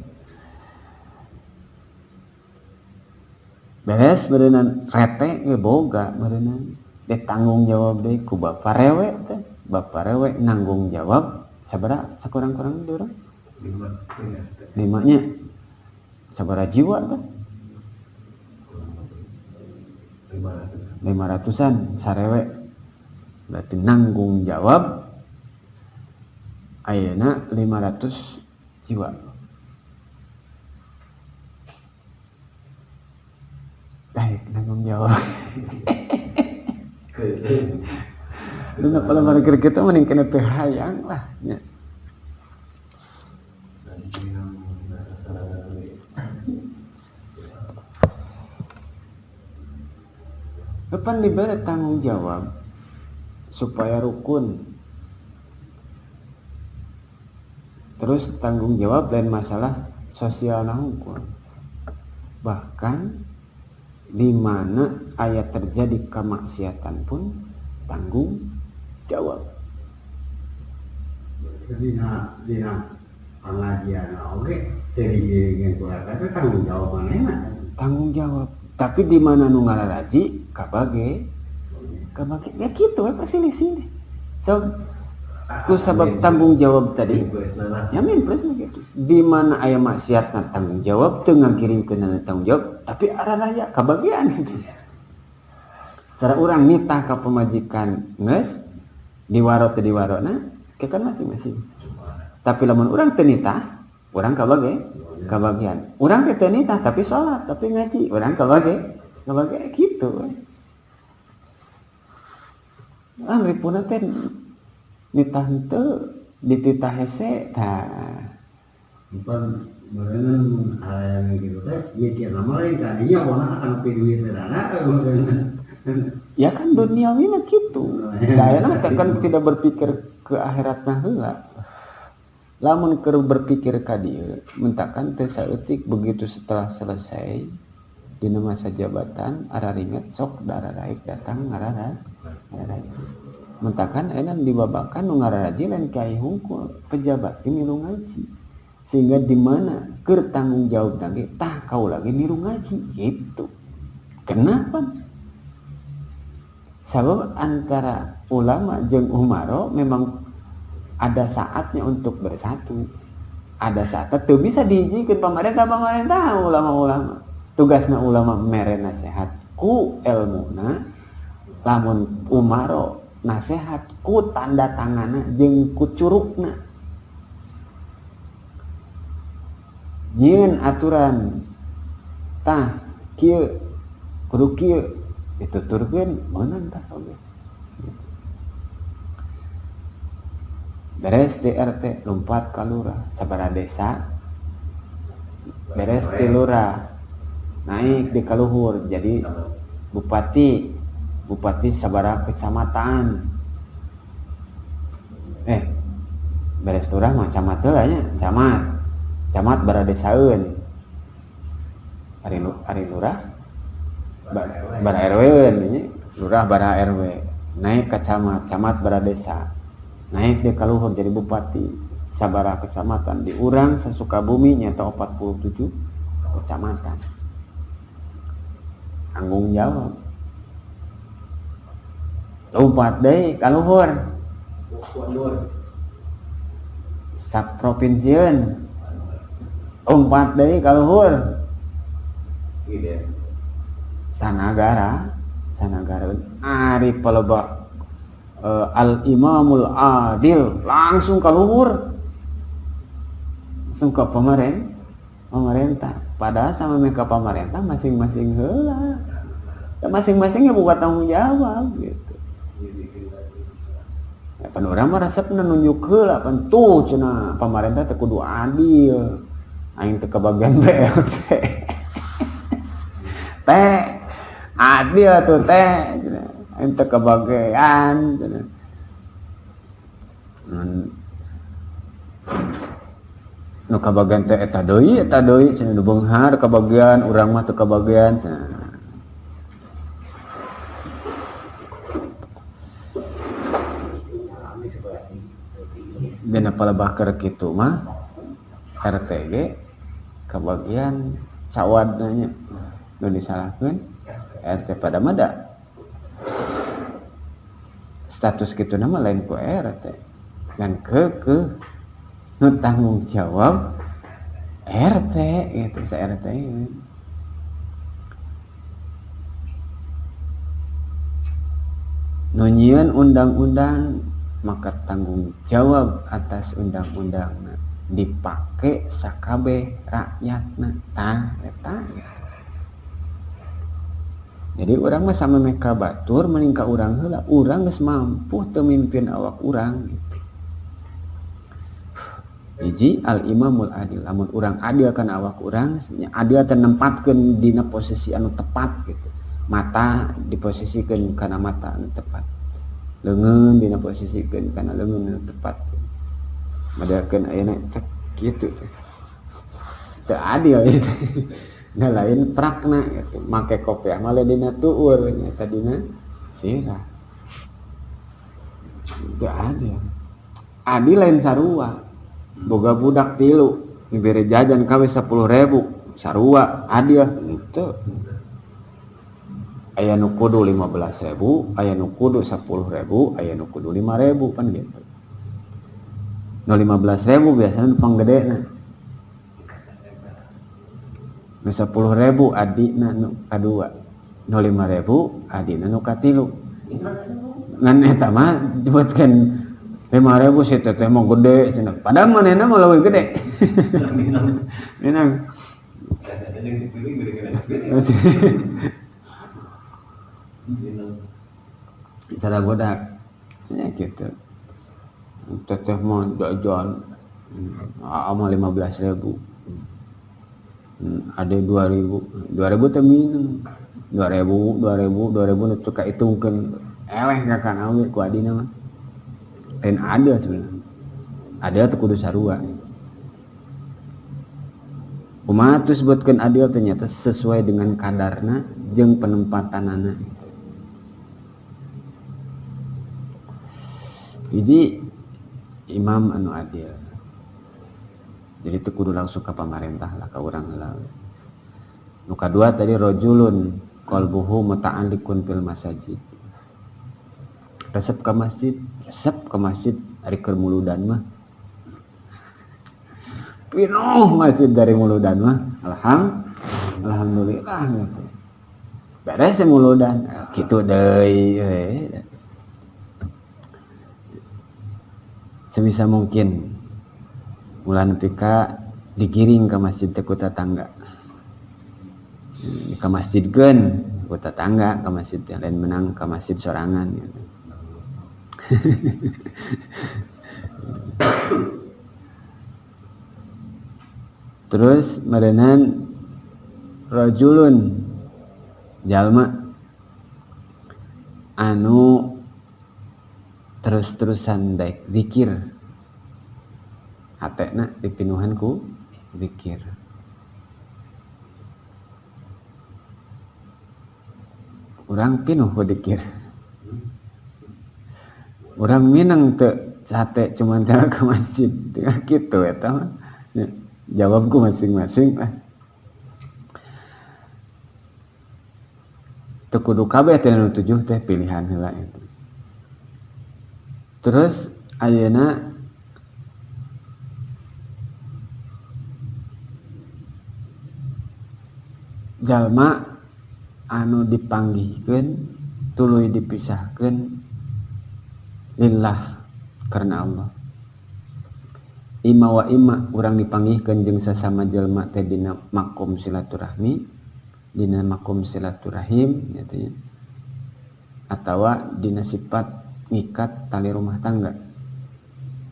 Beres beureunan rete ge boga beureunan ditanggung jawab deui ku bapa rewe teh. Bapa rewe nanggung jawab sabaraha sakurang-kurang di urang? 5 nya. Sabaraha jiwa teh? 500-an sarewe. Berarti nanggung jawab ayeuna 500 jiwa. Baik, nanggung jawab. Dina pola parkir kita mending kena teu hayang lah nya. Kapan diberi tanggung jawab supaya rukun, terus tanggung jawab dan masalah sosial hukum, bahkan di mana ayat terjadi kemaksiatan pun tanggung jawab. Dina pengajian oke, jadi tapi tanggung jawab mana? Tanggung jawab. Tapi di mana nu ngararaji kabage ya gitu we pasti sini. So ku sabab tanggung jawab tadi. Ya min plus gitu. Di mana aya maksiatna tanggung jawab teu ngagiringkeun tanggung jawab tapi araraya kabagian gitu. Cara urang nitah ka pamajikan geus diwaro teu diwarona ke kan masing-masing. Tapi lamun urang teu nitah, urang kabage kabagian. Urang teh teu nitah tapi salat, tapi ngaji, urang kabage gitu. Ah ripuna teh nitah henteu dititah hese tah. Bukan meureun aya gitu teh mikir mah lain tadinya bona akan duit dana. Ya kan duniawina kitu. Da ayeuna teh kan tidak berpikir ke akhiratna heula. Lamun keur berpikir ka dieu, mentakan teu saeutik begitu setelah selesai dina masa jabatan araringet sok dararaik datang ngararaji. Mentakan ayeuna dibabakan nu ngararaji lain kiai hungkul, pejabat ge milu ngaji. Sehingga di mana keur tanggung jawab lagi tah kau lagi milu ngaji gitu. Kenapa? Sabab antara ulama jeung umaro memang ada saatnya untuk bersatu. Ada saatnya tuh bisa diizinkan pemerintah ulama-ulama. Tugasna ulama mere nasihat ku elmuna, lamun umaro nasihat ku tanda tangana jeung ku curugna. Nyieun aturan tah kieu kudu kieu dituturkeun meunang tah oge. Beres di RT lompat ka lurah sabaraha desa beres di lurah naik di kaluhur jadi bupati sabaraha kecamatan beres lurah mah camat heula nya camat baradesaeun ari lurah Bara RW nya, lurah bara RW, naik ke camat, camat bara desa, naik di kaluhur jadi bupati, sabara kecamatan di urang sa-Sukabumi nyata 47 kecamatan. Tanggung jawab. Lompat deui kaluhur. Saprovinsieun. Lompat deui kaluhur. Sanagara, sanagara ari palebah al imamul adil langsung kaluhur, langsung ke pemerintah. Padahal sama mereka pemerintah masing-masing heula, masing-masingnya bukan tanggung jawab gitu. Ya, pan urang mah resepna nunjuk heula pan tuh cenah pemerintah teh kudu adil, aing teh kebagian BLT. Teh adil tuh teh aing teh kebagian cenah. Nu kabagian teh eta deui cenah nu beunghar kabagian urang mah teu kabagian cenah. Dina palebah keur kitu mah RT ge kabagian cawadna nya nu disalahkeun RT pada mah da status kitu na mah lain ku RT ngan keukeuh nu tanggung jawab RT gitu sa RT nu nyieun undang-undang maka tanggung jawab atas undang-undangna dipake sakabeh rakyatna tah eta gitu. Jadi urang mah sama meka batur mending ka urang heula, urang geus mampu teu mimpin awak urang gitu. Hiji al imamul adil, lamun urang adil kana awak urang, adil teh nempatkeun dina posisi anu tepat gitu. Mata diposisikeun kana mata anu tepat. Leungeun dina posisikeun kana leungeun anu tepat. Madakeun ayeuna teh kitu teh. Teu adil itu. Nah lain prakna gitu. Make kopiah mah dina tuur nya tadina sirah. Teu adil. Adil lain sarua. Boga budak 3 dibere jajan kawe 10.000 sarua adil henteu. Aya nu kudu 15.000, aya nu kudu 10.000, aya nu kudu 5.000 pan gitu. Nu 15.000 biasana nu panggedena. Nu 10.000 adina nu kadua, nu 5.000 adina nu katilu. Ngan eta mah disebutkeun 5.000 si teteh mah gede cenah. Padahal manehna mah leuwih gede. Minang. Cara bodak. Ya gitu. Teteh mah jajan aa mah 15.000. Ada 2.000. 2.000 teh minum. 2.000, 2.000, 2.000 nu teu kaitungkeun. Eleh ka kana we ku adina mah. Lain adil sebenarnya. Adil teh kudu sarua. Kumaha tuh sebutkeun adil ternyata sesuai dengan kadarna jeung penempatanana. Jadi imam anu adil. Jadi teu kudu langsung ka pamarentah lah ka urang heula. Nu kadua tadi rajulun qalbuhu muta'alliqun fil masajid. Resep ka masjid, resep ka masjid ari keur muludan mah. Pinuh masjid dari muludan mah. Alhamdulillah gitu. Beres muludan kitu deui we. Sebisa mungkin ulah nepi ka digiring ka masjid teh ku tatangga. Ka masjid geun ku tatangga ka masjid teh lain menang ka masjid sorangan gitu. Terus merenan rajulun jalma anu terus-terusan daek zikir, hatena dipinuhan ku zikir. Urang pinuh ku dikir. Urang mineng teu sate cuman teh ke masjid. Kitu eta mah. Jawabku masing-masing lah. Teu kudu kabeh teh nu 7 teh pilihan heula itu. Terus ayeuna jalma anu dipanggihkeun tuluy dipisahkeun lillah karena Allah. Ima wa ima urang dipanggihkeun jeung sasama jelma teh dina makom silaturahmi, dina makom silaturahim gitu ya. Atawa dina sifat ngikat tali rumah tangga.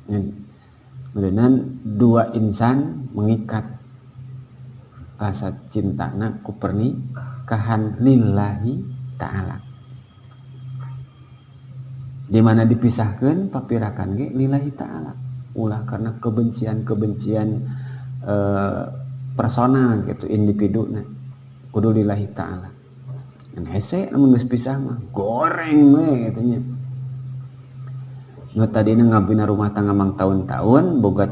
Kemudian dua insan mengikat rasa cintana ku pernikahan lillahi ta'ala. Di mana dipisahkan papirakan ge lillahi ta'ala. Ulah karena kebencian-kebencian personal gitu individuna kudu lillahi ta'ala. Ngan hese lamun geus pisah mah goreng we kitu nya. Nu tadina ngabina rumah tangga mang taun-taun boga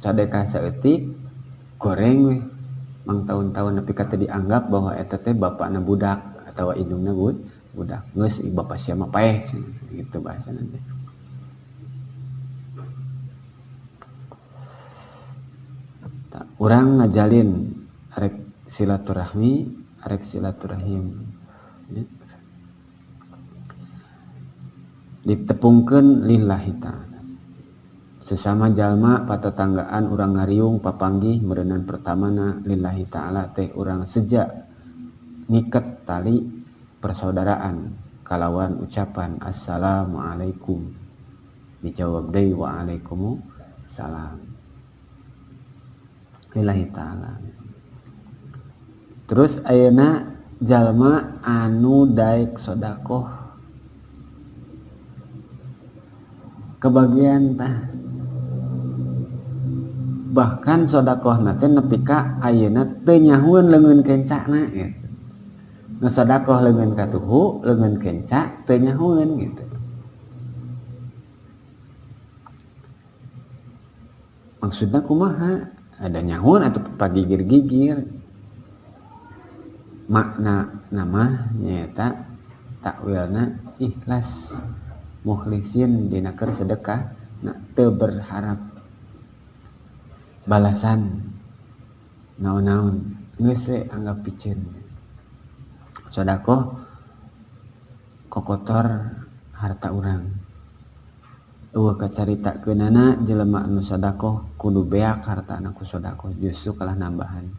cadeka saeutik goreng we mang taun-taun nepi ka teu dianggap bahwa eta teh bapakna budak atawa indungna budak geus bapak sia mah paeh gitu bahasana teh. Urang ngajalin arek silaturahmi arek silaturahim ya. Ditepungkeun lillahi ta'ala. Sesama jalma patetanggaan urang ngariung papanggih meureunan pertamana lillahi ta'ala teh urang seja ngiket tali persaudaraan kalawan ucapan assalamualaikum dijawab deui waalaikumsalam lillahi ta'ala. Terus ayeuna jalma anu daek sodakoh kebagian tah bahkan sodakohna teh nepi ka ayeuna teu nyahueun leungeun kencana gitu. Nu sodakoh leungeun katuhu leungeun kenca teu nyahueun gitu. Maksudna kumaha? Ada nyahueun atau pagigir-gigir. Makna nama nyaeta takwilna ikhlas mukhlisin dina keur sedekah na teu berharap balasan naon-naon geus we anggap piceun. Sodakoh kokotor harta urang. Eueuh kacaritakeunana jelema anu sodakoh kudu beak hartana ku sodakoh justru kalah nambahan.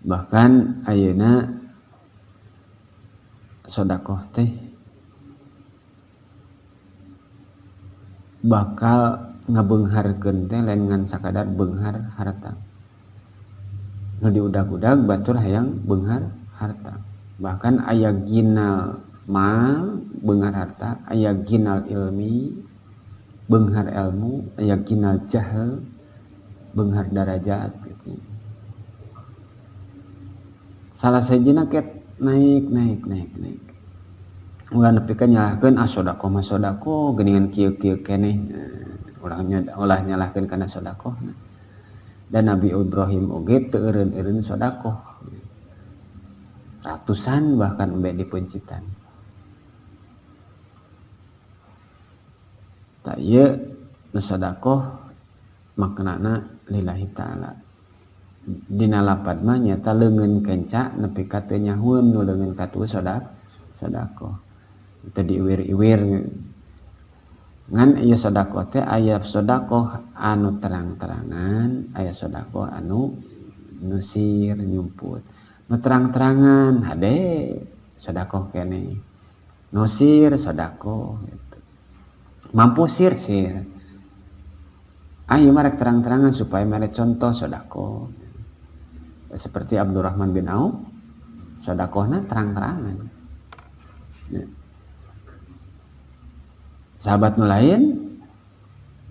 Bahkan ayeuna sodakoh teh bakal ngabeungharkeun teh lain ngan sakadar beunghar harta. Nu diudag-udag batur hayang beunghar harta. Bahkan aya ginal mal beunghar harta, aya ginal ilmi beunghar ilmu, aya ginal jahl beunghar darajat gitu. Salah sahijina ket naik naik naik naik. Ulah nepi ka nyalahkeun ah sodakoh mah sodakoh geuningan kieu-kieu keneh. Ulah nyalahkeun kana sodakoh. Dan Nabi Ibrahim oge teu eureun-eureun sodakoh. Ratusan bahkan embe dipuncitan. Tak ieu nu sodakoh maknana lillahi ta'ala. Dina lapad mah nyata leungeun kenca nepi ka teu nyahueun nu leungeun katuhu sodakoh. Teu diiwir-iwir. Ngan ieu sodakoh teh aya sodakoh anu terang-terangan, aya sodakoh anu nusir nyumput. Nu terang-terangan hade sodakoh keneh. Nusir sodakoh gitu. Mampu sir sir. Ah ieu mah rek terang-terangan supaya mere contoh sodakoh. Seperti Abdurrahman bin Auf sodakohna terang-terangan. Ya. Sahabat nu lain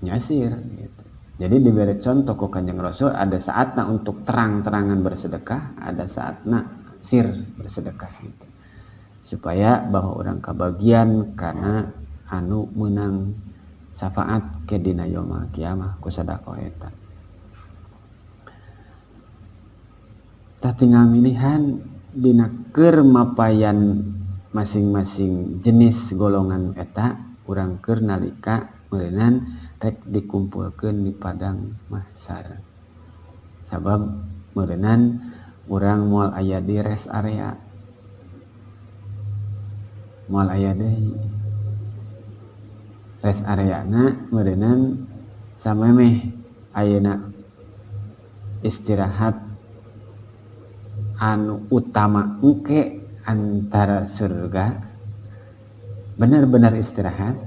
nyasir gitu. Jadi diberi contoh ku Kanjeng Rasul ada saatna untuk terang-terangan bersedekah, ada saatna sir bersedekah gitu. Supaya bahwa orang kabagian karena anu menang syafaat ke dina yaumul kiamah ku sedekah eta. Tah tinggal milihan dina keur mapayan masing-masing jenis golongan eta urang keur nalika meureunnan rek dikumpulkeun di padang mahsyar. Sabab meureunnan urang moal aya di rest area, moal aya deui rest areana meureunnan samemeh ayeuna istirahat anu utama engke antara surga benar-benar istirahat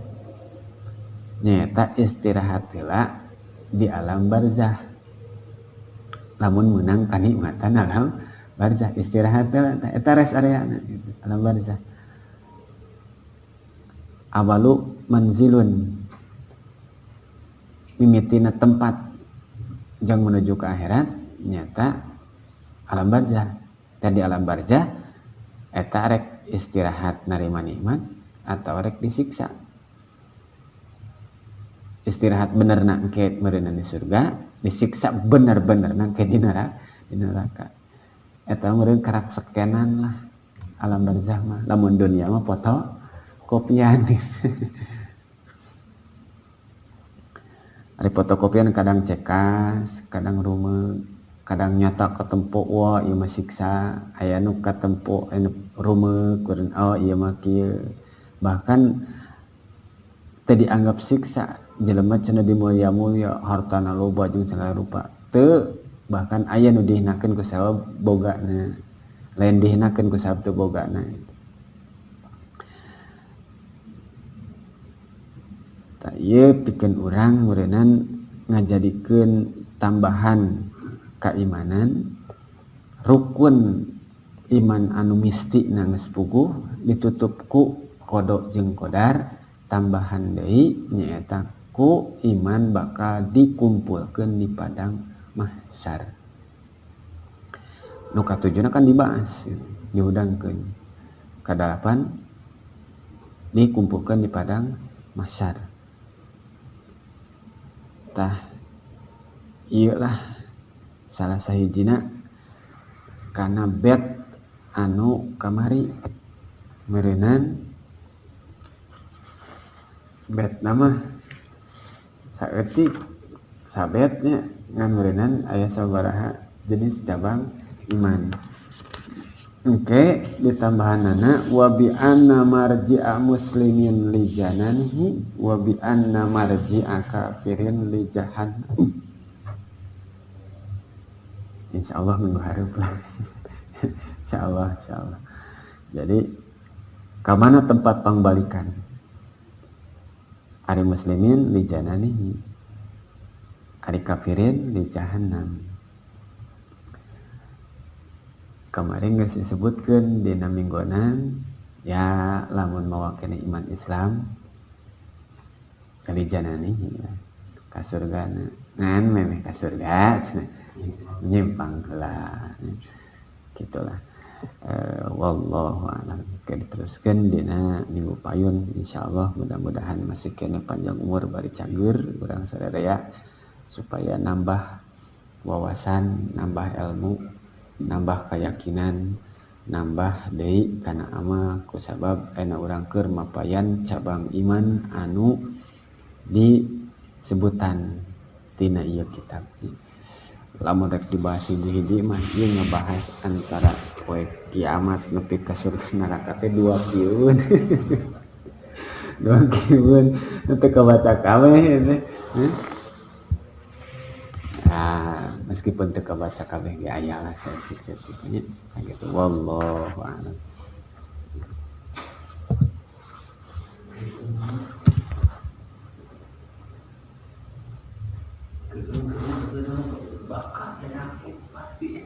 nyaeta istirahat heula di alam barzah. Lamun meunang kanikmatan alam barzah istirahat heula eta rest areana gitu, alam barzah. Awalu manzilun mimitina tempat jang menuju ke akhirat nyata alam barzah. Tadi alam barzah eta rek istirahat narima nikmat atau rek disiksa. Istirahat bener na engke meureunna di surga, disiksa bener-bener na engke di neraka. Eta meureun karak sekenan lah alam barzah mah. Lamun dunia mah foto kopian. Ari fotokopian kadang cekas, kadang rumeuk, kadang nyata ketempo wah ieu mah siksa, aya nu katempo anu rumeuk, oh ieu mah kieu. Bahkan teu dianggap siksa, jelema cenah dimulia-mulia, hartana loba jeung segala rupa. Teu, bahkan aya nu dihinakeun ku sabab bogana. Lain dihinakeun ku sabab teu bogana. Tah ieu pikeun urang meureunnan ngajadikeun tambahan keimanan rukun iman anu misti na geus puguh ditutup ku qada jeung qadar, tambahan deui nyaeta ku iman bakal dikumpulkeun di padang mahsyar. Nu katujuna kan dibahas dihudangkeun. Kadalapan dikumpulkeun di padang mahsyar. Tah ieu lah salah sahijina kana bet anu kamari meureunnan bet nama saeutik sabetnya ngan meureunnan aya sabaraha jenis cabang iman. Engke ditambahanana wa bi anna marji'a muslimin li jananihi wa bi anna marji'a kafirin li jahannam. Insyaallah minggu hareup lah. Insyaallah, insyaallah. Jadi ka mana tempat pangbalikan? Ari muslimin li jananihi, ari kafirin li jahannam. Kemarin geus disebutkeun dina mingguanan ya lamun mawa keneh iman Islam kali jananihi ya, ka surgana ngan memeh ka surga cenah nyimpang heula gitulah. Wallahu a'lam. Diteruskeun dina minggu payun insyaallah, mudah-mudahan masih keneh panjang umur bari cageur urang sadaya supaya nambah wawasan, nambah ilmu, nambah keyakinan, nambah deui kana amal kusabab aya urang keur mapayan cabang iman anu disebutan tina ieu kitab. Lamun rek dibahas hiji-hiji mah ieu ngebahas antara poe kiamat nepi ka surga neraka teh dua kiun. Dua kiun teu kabaca kabeh teh. Nah, meskipun teu kabaca kabeh ge aya lah saeutik-saeutik nya. Gitu. Wallahu a'lam. Bakar penyakit pasti.